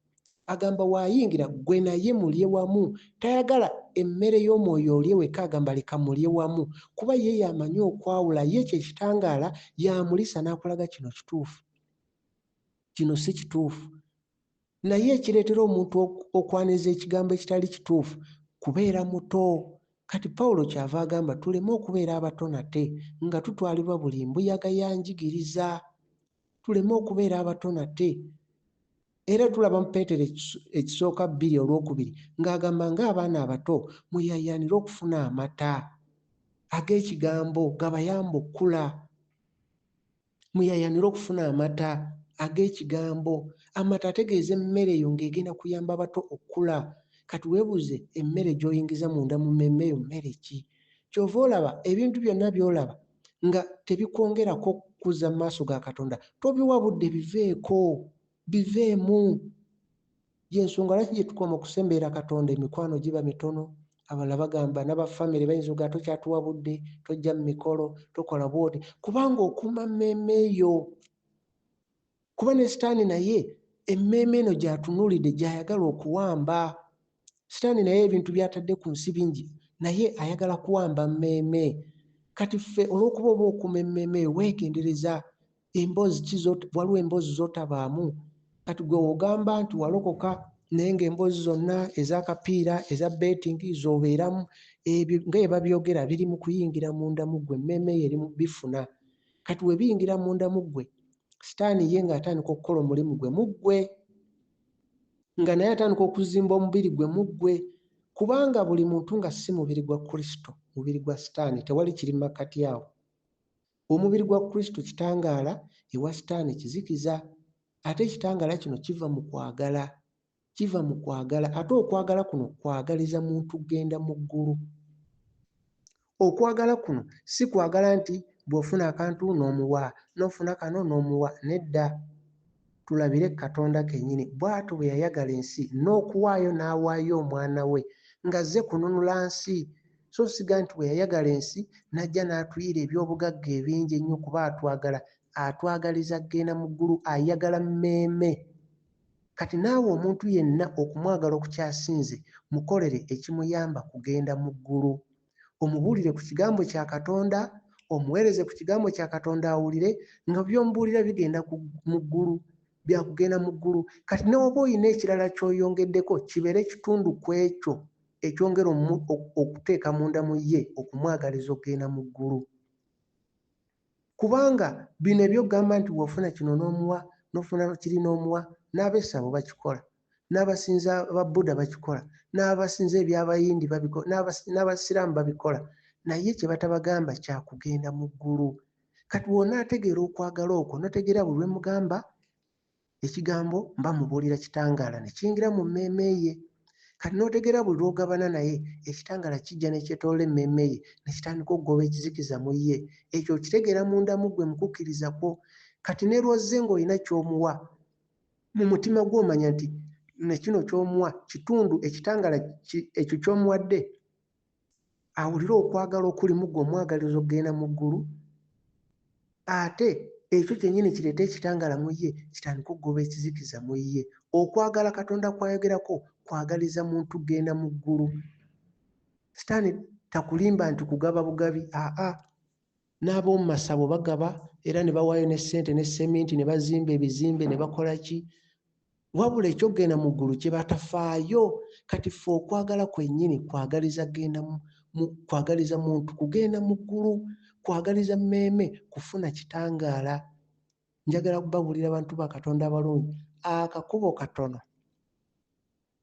Agamba waayingira ggwe naye mulye wamu, tayagala emmere y'omwoyo olye wekka, agamba leka mulye wamu, kuba ye y'amanyi okwawula, ye kye kitangaala, y'amulisa n'akulaga kino kituufu, kino si kituufu. Naye ekireetera omuntu okwaniriza ekigambo ekitali kituufu kubeera muto. Kati Pawulo kyava agamba tuleme okubeera abato nate nga tutwalibwa buli mbuyaga ya njigiriza, tuleme okubeera abato nate. Era tulaba mu Peetero ekisooka bbiri olwokubiri ng'agamba ng'abaana abato muyaayaanire okufuna amata ag'ekigambo gabayambe okukula. Muyaayaanire okufuna amata ag'ekigambo. Amata ategeeza emmere eyo ng'egenda kuyamba abato okukula. Kati weebuuze emmere gy'oyingiza munda mu mmeeme eyo mmere ki? Ky'ova olaba ebintu byonna by'olaba nga tebikwongerako kuzza mu maaso ga Katonda, tobiwa budde, biveeko, biveemu. Y'ensonga lwaki gye tukoma okusemberera Katonda emikwano giba mitono, abalala bagamba n'abafamire bayinza okugamba tokyatuwa budde, tojja mu mikolo, tokola bw'oti, kubanga okuuma mmeeme yo. Kuba ne Sitaani naye emmeeme eno gy'atunuulidde gy'ayagala okuwamba. Sitaani naye ebintu by'atadde ku nsi bingi, naye ayagala kuwamba mmeeme. Kati ffe olw'okuba oba okuuma emmeeme yo, weegendereza emboozi ki waliwo emboozi z'otabaamu. Kati gwe w'ogamba nti walokoka naye ng'emboozi zonna ez'akapiira, eza betting z'obeeramu, ebyo nga bwe babyogera biri mu kuyingira munda mu ggwe, emmeeme yo eri mu bifuna. Kati bwe biyingira munda mu ggwe, Sitaani ye ng'atandika okukola omulimu gwe mu ggwe, nga naye atandika okuzimba omubiri gwe mu ggwe, kubanga buli muntu nga si mubiri gwa Kristo, mubiri gwa Sitaani, tewali kiri mu makkati awo. Omubiri gwa Kristo kitangaala, ewa Sitaani kizikiza. Ate ekitangaala kino kiva mu kwagala, kiva mu kwagala, ate okwagala kuno kwagaliza muntu kugenda mu ggulu. Okwagala kuno si kwagala nti bw'ofuna akantu n'omuwa, n'ofuna kano n'omuwa, nedda. Tulabire ku Katonda kennyini, bw'atyo bwe yayagala ensi n'okuwaayo n'awaayo Omwana we ng'azze kununula nsi, so siga nti bwe yayagala ensi n'ajja n'atuyiira eby'obugagga ebingi ennyo kuba atwagala, atwagaliza kugenda mu ggulu, ayagala mmeeme. Kati naawe omuntu yenna okumwagala okukyasinze, mukolere ekimuyamba kugenda mu ggulu. Omubuulire ku kigambo kya Katonda, omuweereze ku kigambo kya Katonda awulire nga by'omubuulira bigenda mu ggulu, bya kugenda mu ggulu. Kati ne bw'oba olina ekirala ky'oyongeddeko kibeere kitundu ku ekyo ekyongera okuteeka munda mu ye okumwagaliza okugenda mu ggulu. Kubanga bino eby'okugamba nti bw'ofuna kino n'omuwa, n'ofuna kiri n'omuwa, n'ab'essabo bakikola, n'abasinza ba Buddha bakikola, n'abasinza eby'Abayindi babikola, n'Abasiraamu babikola, naye kye batabagamba kya kugenda mu ggulu. Kati bw'onaategeera okwagala okwo, n'otegeera buli lwe mugamba ekigambo mba mubuulira kitangaala ne kiyingira mu mmeeme ye. Kati n'otegeera buli lw'ogabana naye, ekitangaala kijja ne kyetooloola emmeeme ye, ne kitandika okugoba ekizikiza mu ye. Ekyo okitegeera munda mu ggwe mu kukkiriza kwo. Kati ne lw'ozze ng'olina ky'omuwa, mu mutima gwo omanya nti ne kino ky'omuwa kitundu ekitangaala ekyo ky'omuwadde, awulire okwagala okuli mu ggwe omwagaliza okugenda mu ggulu, ate ekyo kyennyini kireete ekitangaala mu ye, kitandike okugoba ekizikiza mu ye. Okwagala Katonda kw'ayogerako kwagaliza muntu kugenda mu ggulu. Sitaani takulimba nti kugaba bugabi, aa. N'ab'omu masabo bagaba era ne bawaayo ne ssente ne seminti ne bazimba ebizimbe ne bakola ki, wabula eky'okugenda mu ggulu kye batafaayo. Kati ffe okwagala kwennyini kwagaliza kugenda mu, kwagaliza muntu kugenda mu ggulu, kwagaliza mmeeme kufuna kitangaala. Njagala kubabuulira bantu ba Katonda abalungi, akakubo katono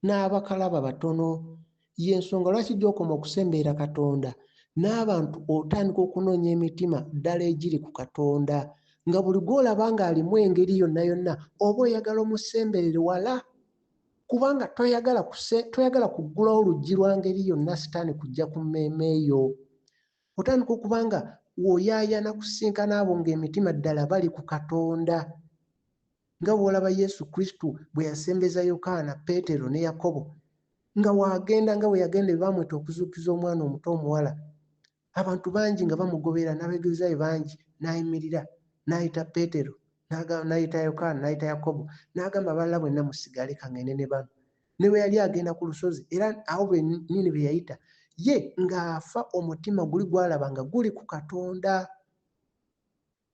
n'abakalaba batono. Y'ensonga lwaki gy'okoma okusemberera Katonda n'abantu otandika okunoonya emitima ddala egiri ku Katonda, nga buli gw'olaba ng'alimu engeri yonna yonna oba oyagala omusemberere wala, kubanga toyagala toyagala kuggulawo luggi lwa ngeri yonna Sitaani kujja ku mmeeme yo. Otandika okuba nga oyaayaana kusisinkana abo ng'emitima ddala bali ku Katonda. Nga bw'olaba Yesu Kristo bwe yasembeza Yokaana, Peetero ne Yakobo, nga w'agenda nga bwe yagenda bwe baamuyita okuzuukiza omwana omuto omuwala. Abantu bangi nga bamugoberera n'abayigirizwa be bangi, n'ayimirira, n'ayita Peetero, n'ayita Yokaana, n'ayita Yakobo, n'agamba abalala bwenna musigale ka ŋŋende ne bano. Ne bwe yali agenda ku lusozi, era abo bennyini be yayita, ye ng'afa omutima guli gw'alaba nga guli ku Katonda.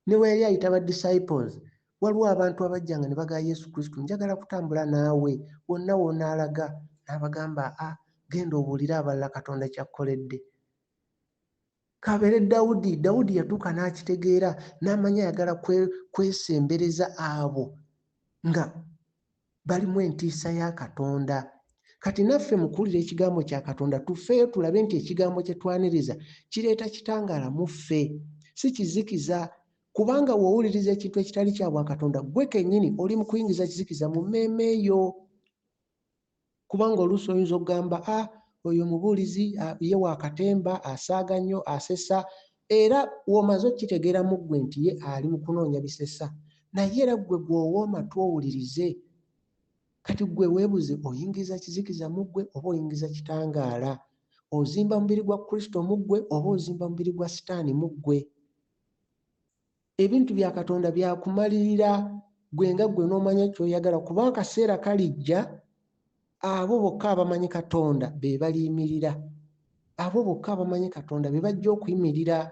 Ne bwe yali ayita ba disciples, waliwo abantu abajjanga ne bagamba Yesu Kristo, njagala kutambula naawe wonna w'onaalaga. N'abagamba, a genda obuulire abalala Katonda ky'akkoledde. K'abeere Dawudi, Dawudi yatuuka n'akitegeera, n'amanya ayagala kwesembereza abo nga balimu entiisa ya Katonda. Kati naffe mu kuwulira ekigambo kya Katonda tufeeyo tulabe nti ekigambo kye twaniriza kireeta kitangaala mu ffe, si kizikiza. Kubanga bw'owuliriza ekintu ekitali kya bwakatonda, ggwe kennyini oli mu kuyingiza kizikiza mu mmeeme yo. Kubanga oluusi oyinza okugamba, ah, oyo omubuulizi ye wa katemba, asaaga nnyo, asesa. Era w'omaze okukitegeera mu ggwe nti ye ali mu kunoonya bisesa, naye era ggwe gw'owa amatu owulirize. Kati ggwe weebuze, oyingiza kizikiza mu ggwe oba oyingiza kitangaala? Ozimba mubiri gwa Kristo mu ggwe oba ozimba mubiri gwa Sitaani mu ggwe? Ebintu bya Katonda byakumalirira ggwe nga ggwe n'omanya ky'oyagala, kuba akaseera kalijja Abo bokka abamanyi Katonda be baliyimirira. Abo bokka abamanyi Katonda be bajja okuyimirira.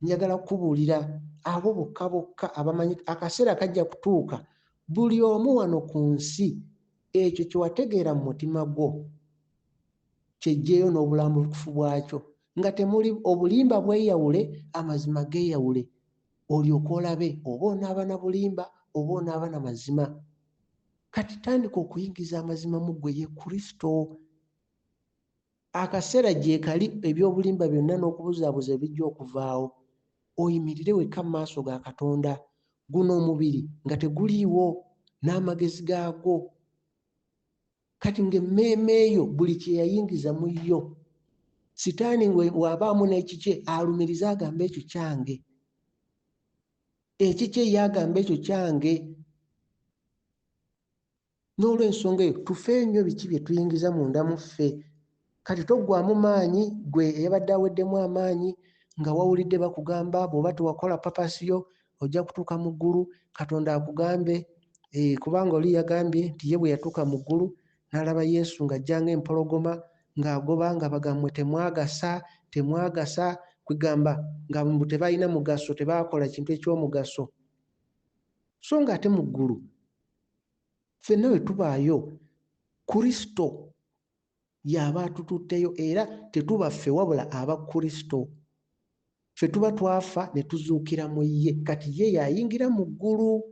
Njagala kukubuulira, abo bokka bokka abamanyi, akaseera kajja kutuuka buli omu wano ku nsi ekyo kye wategeera mu mutima gwo ky'eggyeeyo n'obulambulukufu bwakyo, nga temuli obulimba bweyawule, amazima geeyawule, olyoke olabe oba onaaba na bulimba oba onaaba na mazima. Kati tandika okuyingiza amazima mu ggwe, ye Kristo. Akaseera gyekali eby'obulimba byonna n'okubuzaabuza ebijja okuvaawo, oyimirire wekka mu maaso ga Katonda, guno omubiri nga teguliiwo n'amagezi gaagwo. Kati ng'emmeeme yo buli kye yayingiza mu yo, Sitaani bw'abaamu n'ekikye alumirize agambe ekyo kyange, ekikye ye agambe ekyo kyange. N'olw'ensonga eyo tufeeyo nnyo biki bye tuyingiza munda mu ffe. Kati toggwaamu maanyi ggwe eyabadde aweddemu amaanyi nga wawulidde bakugamba bw'oba tewakola papasi yo ojja kutuuka mu ggulu, Katonda akugambe kubanga oli yagambye nti ye bwe yatuuka mu ggulu n'alaba Yesu ng'ajja ng'empologoma ng'agoba nga bagamba mmwe temwagasa, temwagasa, kwegamba nga mbu tebalina mugaso, tebaakola kintu eky'omugaso. So ng'ate mu ggulu ffenna bwe tubaayo Kristo y'aba atututteyo era tetuba ffe wabula aba Kristo. Ffe tuba twafa ne tuzuukira mu ye, kati ye y'ayingira mu ggulu.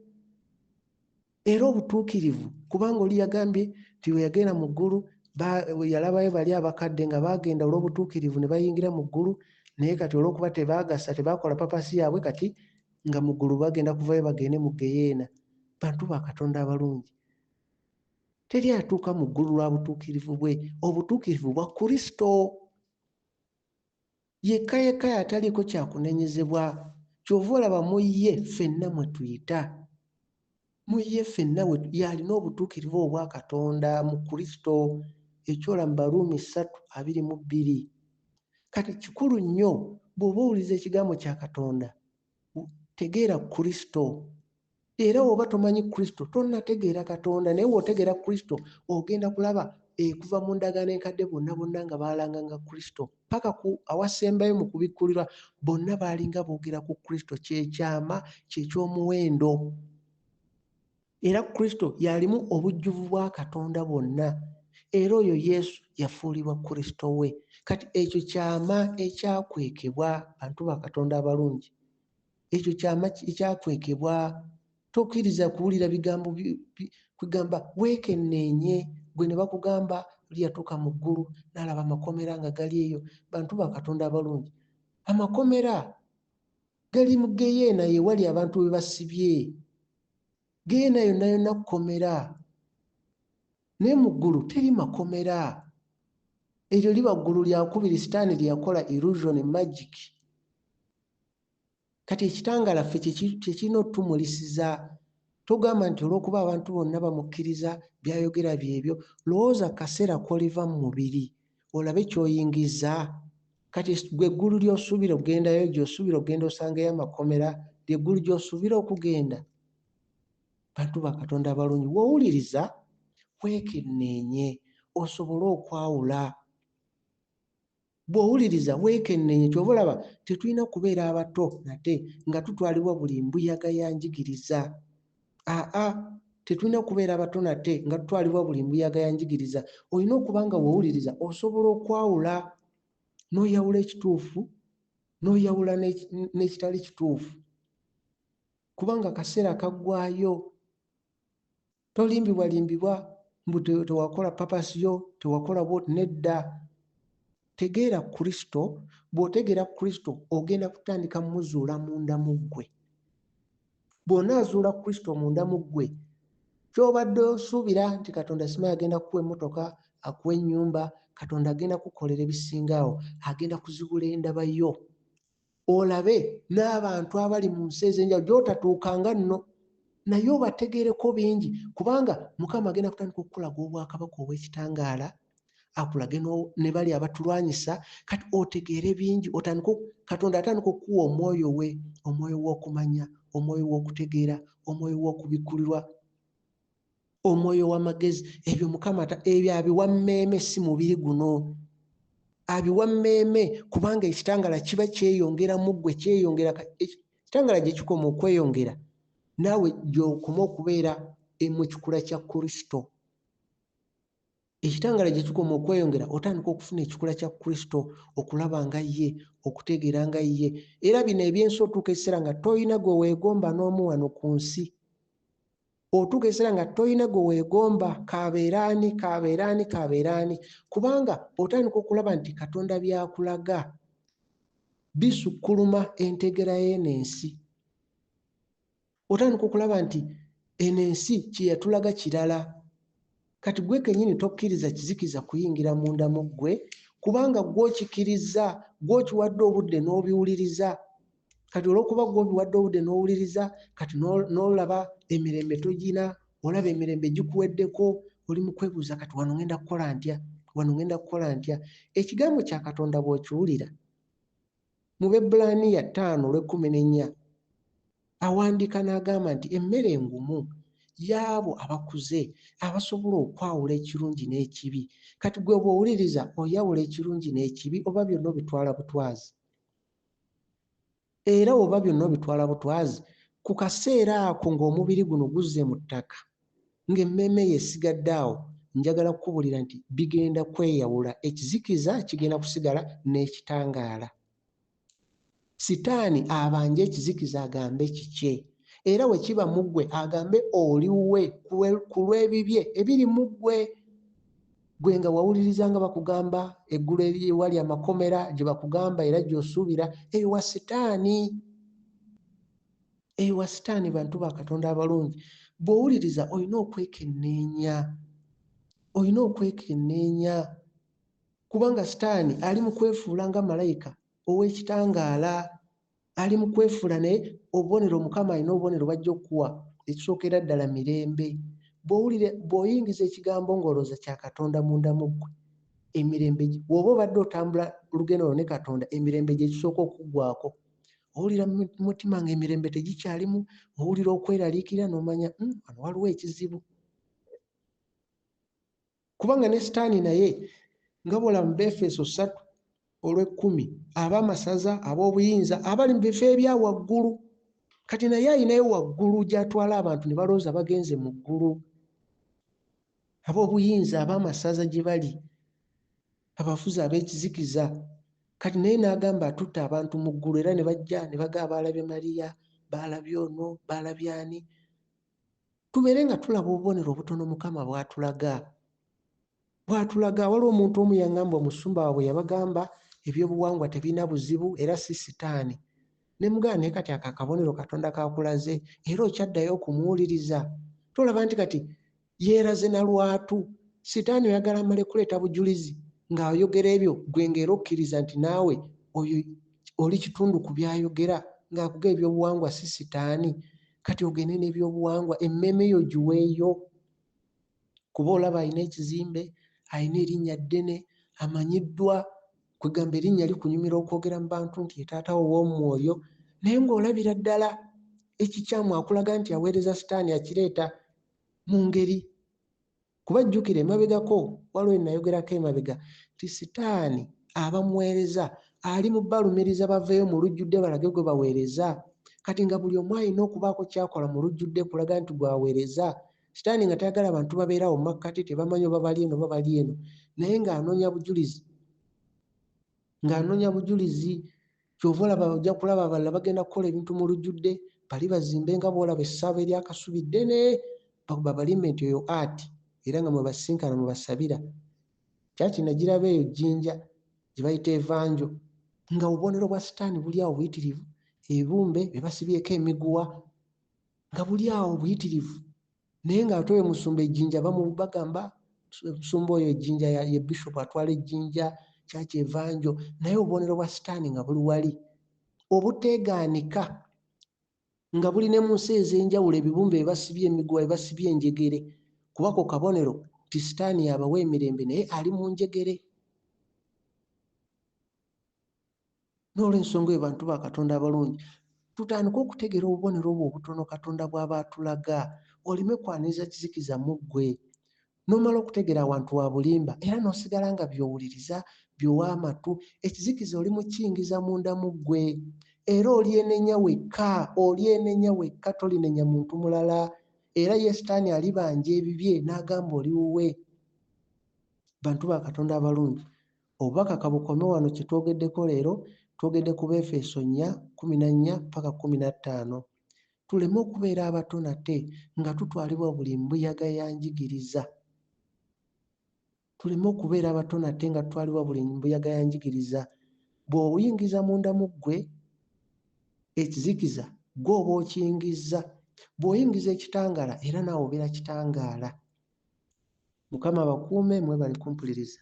Era obutuukirivu, kubanga oli yagambye nti bwe yagenda mu ggulu yalabayo bali abakadde nga baagenda olw'obutuukirivu ne bayingira mu ggulu, naye kati olw'okuba tebaagasa, tebaakola papasi yaabwe, kati nga mu ggulu bagenda kuvayo bagende mu ggeyeena. Bantu ba Katonda abalungi, teri atuuka mu ggulu lwa butuukirivu bwe, obutuukirivu bwa Kristo. Yekka yekka y'ataliiko kya kunenyezebwa. Ky'ova olaba mu ye ffenna mwe tuyita. Mu ye ffenna we y'alina obutuukirivu obwa Katonda mu Kristo, ekyola mu Baruumi 3:22. Kati kikulu nnyo bw'oba owuliriza ekigambo kya Katonda, tegeera Kristo. Era bw'oba tomanyi Kristo, tonnategeera Katonda, naye bw'otegeera Kristo, ogenda kulaba ekuva mu ndagaano enkadde bonna bonna nga baalanganga Kristo paka ku awasembayo mu kubikkulirwa, bonna baalinga boogera ku Kristo. Kye kyama, kye ky'omuwendo. Era Kristo y'alimu obujjuvu bwa Katonda bwonna, era oyo Yesu yafuulibwa Kristo we. Kati ekyo kyama ekyakwekebwa, bantu ba Katonda abalungi. Ekyo kyama ekyakwekebwa. Tokkiriza kuwulira bigambo kugamba weekenneenye gwe ne bakugamba oli yatuuka mu ggulu n'alaba amakomera nga gali eyo. Bantu ba Katonda abalungi, amakomera gali mu ggeyeena, ye wali abantu we basibye. Ggeyeena yonna yonna kkomera, naye mu ggulu teri makomera. Eryo liba ggulu lyakubiri Sitaani lye yakola illusion magic. Kati ekitangaala ffe kye kirina otutumulisiza. Togamba nti olw'okuba abantu bonna bamukkiriza, by'ayogera byebyo. Lowooza ku kaseera k'oliva mu mubiri olabe ky'oyingizza. Kati ggwe eggulu ly'osuubira okugendayo, gy'osuubira okugenda osangeyo amakomera, ly'eggulu gy'osuubira okugenda? Bantu ba Katonda abalungi, bw'owuliriza weekenneenye osobole okwawula. Bw'owuliriza weekenneenye, ky'ova olaba tetulina kubeera abato nate nga tutwalibwa buli mbuyaga ya njigiriza. Aa, tetulina kubeera bato nate nga tutwalibwa buli mbuyaga ya njigiriza. Olina okuba nga bw'owuliriza osobola okwawula, n'oyawula ekituufu, n'oyawula n'ekitali kituufu, kubanga akaseera kaggwaayo. Tolimbibwalimbibwa mbu tewakola papasi yo, tewakola bw'oti, nedda. Tegeera Kristo, bw'otegeera Kristo ogenda kutandika muzuula munda mu ggwe. Bw'onaazuula Kristo munda mu ggwe, ky'obadde osuubira nti Katonda simanyi agenda kukuwa emmotoka, akuwe ennyumba, Katonda agenda kukukolera ebisinga awo, agenda kuzibula endaba yo. Olabe n'abantu abali mu nsi ez'enjawulo gy'otatuukanga nno, naye obategeereko bingi, kubanga Mukama agenda kutandika okukulaga obwakabaka obw'ekitangaala, akulage ne bali abatulwanyisa. Kati otegeere bingi, otandike Katonda atandika okukuwa omwoyo we, omwoyo w'okumanya, omwoyo w'okutegeera, omwoyo w'okubikkulirwa. Omwoyo w'amagezi, ebyo Mukama ebyo abiwa mmeeme, si mubiri guno. Abiwa mmeeme, kubanga ekitangala kiba kyeyongera mu ggwe, kyeyongera. Ekitangala gye kikoma okweyongera, naawe gy'okoma okubeera mu kikula kya Kristo. Ekitangala gye kikoma okweyongera, otandika okufuna ekikula kya Kristo, okulaba nga ye, okutegeera nga ye. Era bino ebyensi otuuka ekiseera nga toyina gwe weegomba n'omu wano ku nsi. Otuuka ekiseera nga toyina gwe weegomba, k'abeere ani, k'abeere ani, k'abeere ani, kubanga otandika okulaba nti Katonda by'akulaga bisukkuluma entegeera y'eno ensi. Otandika okulaba nti eno ensi kye yatulaga kirala. Kati ggwe kennyini tokkiriza kizikiza kuyingira munda mu ggwe, kubanga ggwe okikirizza, ggwe okiwadde obudde n'obiwuliriza. Kati olw'okuba ggwe obiwadde obudde n'owuliriza, kati n'olaba emirembe togina, olaba emirembe gikuweddeko, oli mu kwebuuza kati wano ŋŋenda kukola ntya, wano ŋŋenda kukola ntya. Ekigambo kya Katonda bw'okiwulira, mu Bebbulaniya 5:14, awandiika n'agamba nti emmere engumu y'abo abakuze abasobola okwawula ekirungi n'ekibi. Kati ggwe bw'owuliriza oyawula ekirungi n'ekibi oba byonna obitwala butwazi? Era oba byonna obitwala butwazi, ku kaseera ako ng'omubiri guno guzze mu ttaka, ng'emmeeme yo esigadde awo, njagala kukubuulira nti bigenda kweyawula. Ekizikiza kigenda kusigala n'ekitangaala. Sitaani abanje ekizikiza agambe kikye, era bwe kiba mu ggwe agambe oli wuwe ku lw'ebibye ebiri mu ggwe. Ggwe nga wawuliriza nga bakugamba eggulu ewali amakomera gye bakugamba era gy'osuubira, eyo wa Sitaani. Eyo wa Sitaani. Bantu ba Katonda abalungi, bw'owuliriza olina okwekenneenya, olina okwekenneenya, kubanga Sitaani ali mu kwefuula nga malayika ow'ekitangaala, ali mu kwefuula. Naye obubonero, Mukama alina obubonero bw'ajja okukuwa. Ekisookera ddala mirembe. Bw'owulira, bw'oyingiza ekigambo ng'olowooza kya Katonda munda mu ggwe, emirembe, bw'oba obadde otambula lugendo lwo ne Katonda, emirembe gye kisooka okuggwaako. Owulira mu mutima ng'emirembe tegikyalimu, owulira okweraliikirira n'omanya wano waliwo ekizibu. Kubanga ne Sitaani naye, nga bw'olaba mu Befeso 3:10, ab'amasaza, ab'obuyinza abali mu bifo ebya waggulu. Kati naye alinayo waggulu gy'atwala abantu ne balowooza bagenze mu ggulu. Ab'obuyinza, ab'amasaza gye bali, abafuzi ab'ekizikiza. Kati naye n'agamba atutte abantu mu ggulu, era ne bajja ne bagamba baalabye Mariya, baalabye ono, baalabye ani. Tubeere nga tulaba obubonero obutono Mukama bw'atulaga. Bw'atulaga. Waliwo omuntu omu yaŋŋamba omusumba waabwe yabagamba ebyobuwangwa tebirina buzibu era si Sitaani. Ne mugamba naye kati ako akabonero Katonda k'akulaze era okyaddayo okumuwuliriza. Tolaba nti kati yeeraze na lwatu. Sitaani oyagala amale kuleeta bujulizi ng'ayogera ebyo ggwe ng'era okkiriza nti naawe oyo oli kitundu ku by'ayogera ng'akuga ebyobuwangwa si Sitaani. Kati ogende n'ebyobuwangwa, emmeeme yo ogiweeyo. Kuba olaba alina ekizimbe, alina erinnya ddene, amanyiddwa, kwegamba erinnya likunyumira okwogera mu bantu nti ye taata wo ow'omwoyo, naye ng'olabira ddala ekikyamu akulaga nti aweereza Sitaani akireeta mu ngeri. Kuba jjukira emabegako, waliwo we nayogerako emabega nti Sitaani abamuweereza ali mu balumiriza baveeyo mu lujjudde balage gwe baweereza. Kati nga buli omu alina okubaako ky'akola mu lujjudde kulaga nti gw'aweereza. Sitaani nga tayagala bantu babeere awo mu makkati, tebamanyi oba bali eno oba bali eno, naye ng'anoonya bujulizi, ng'anoonya bujulizi. Ky'ova olaba ojja kulaba abalala bagenda kukola ebintu mu lujjudde, bali bazimbe nga bw'olaba essabo ery'akasubi ddene, babalimbe nti oyo art, era nga mwe basisinkana mwe basabira. Kyaki nagiraba eyo Jjinja gye bayita Evanjo, nga obubonero bwa Sitaani buli awo buyitirivu, ebibumbe bye basibyeko emiguwa nga buli awo buyitirivu, naye ng'ate oyo musumba ejjinja bagamba musumba oyo ejjinja ye bishop atwala ejjinja kyaki Evanjo, naye obubonero bwa Sitaani nga buli wali obuteegaanika, nga buli ne mu nsi ez'enjawulo, ebibumbe bye basibye emiguwa, bye basibye enjegere, kuba ko kabonero nti Sitaani y'abawa emirembe naye ali mu njegere. N'olw'ensonga eyo, bantu ba Katonda abalungi, Tutandike okutegeera obubonero obwo obutono Katonda bw'aba atulaga, oleme kwaniriza kizikiza mu ggwe. N'omala okutegeera awantu wa bulimba era n'osigala nga by'owuliriza, by'owa amatu, ekizikiza oli mu kiyingiza munda mu ggwe. Era olyenenya wekka, olyenenya wekka, tolinenya muntu mulala. Era ye Sitaani alibanja ebibye n'agamba oli wuwe. Bantu ba Katonda abalungi, obubaka kabukome wano kye twogeddeko leero, twogedde ku Beefeso nnya, 14 ppaka 15. Tuleme okubeera abato nate nga tutwalibwa buli mbuyaga ya njigiriza. Tuleme okubeera abato nate nga tutwalibwa buli mbuyaga ya njigiriza. Bw'oyingiza munda mu ggwe ekizikiza, ggwe oba okiyingizza. Bw'oyingiza ekitangaala, era naawe obeera kitangaala. Mukama abakuume, mwebale kumpuliriza.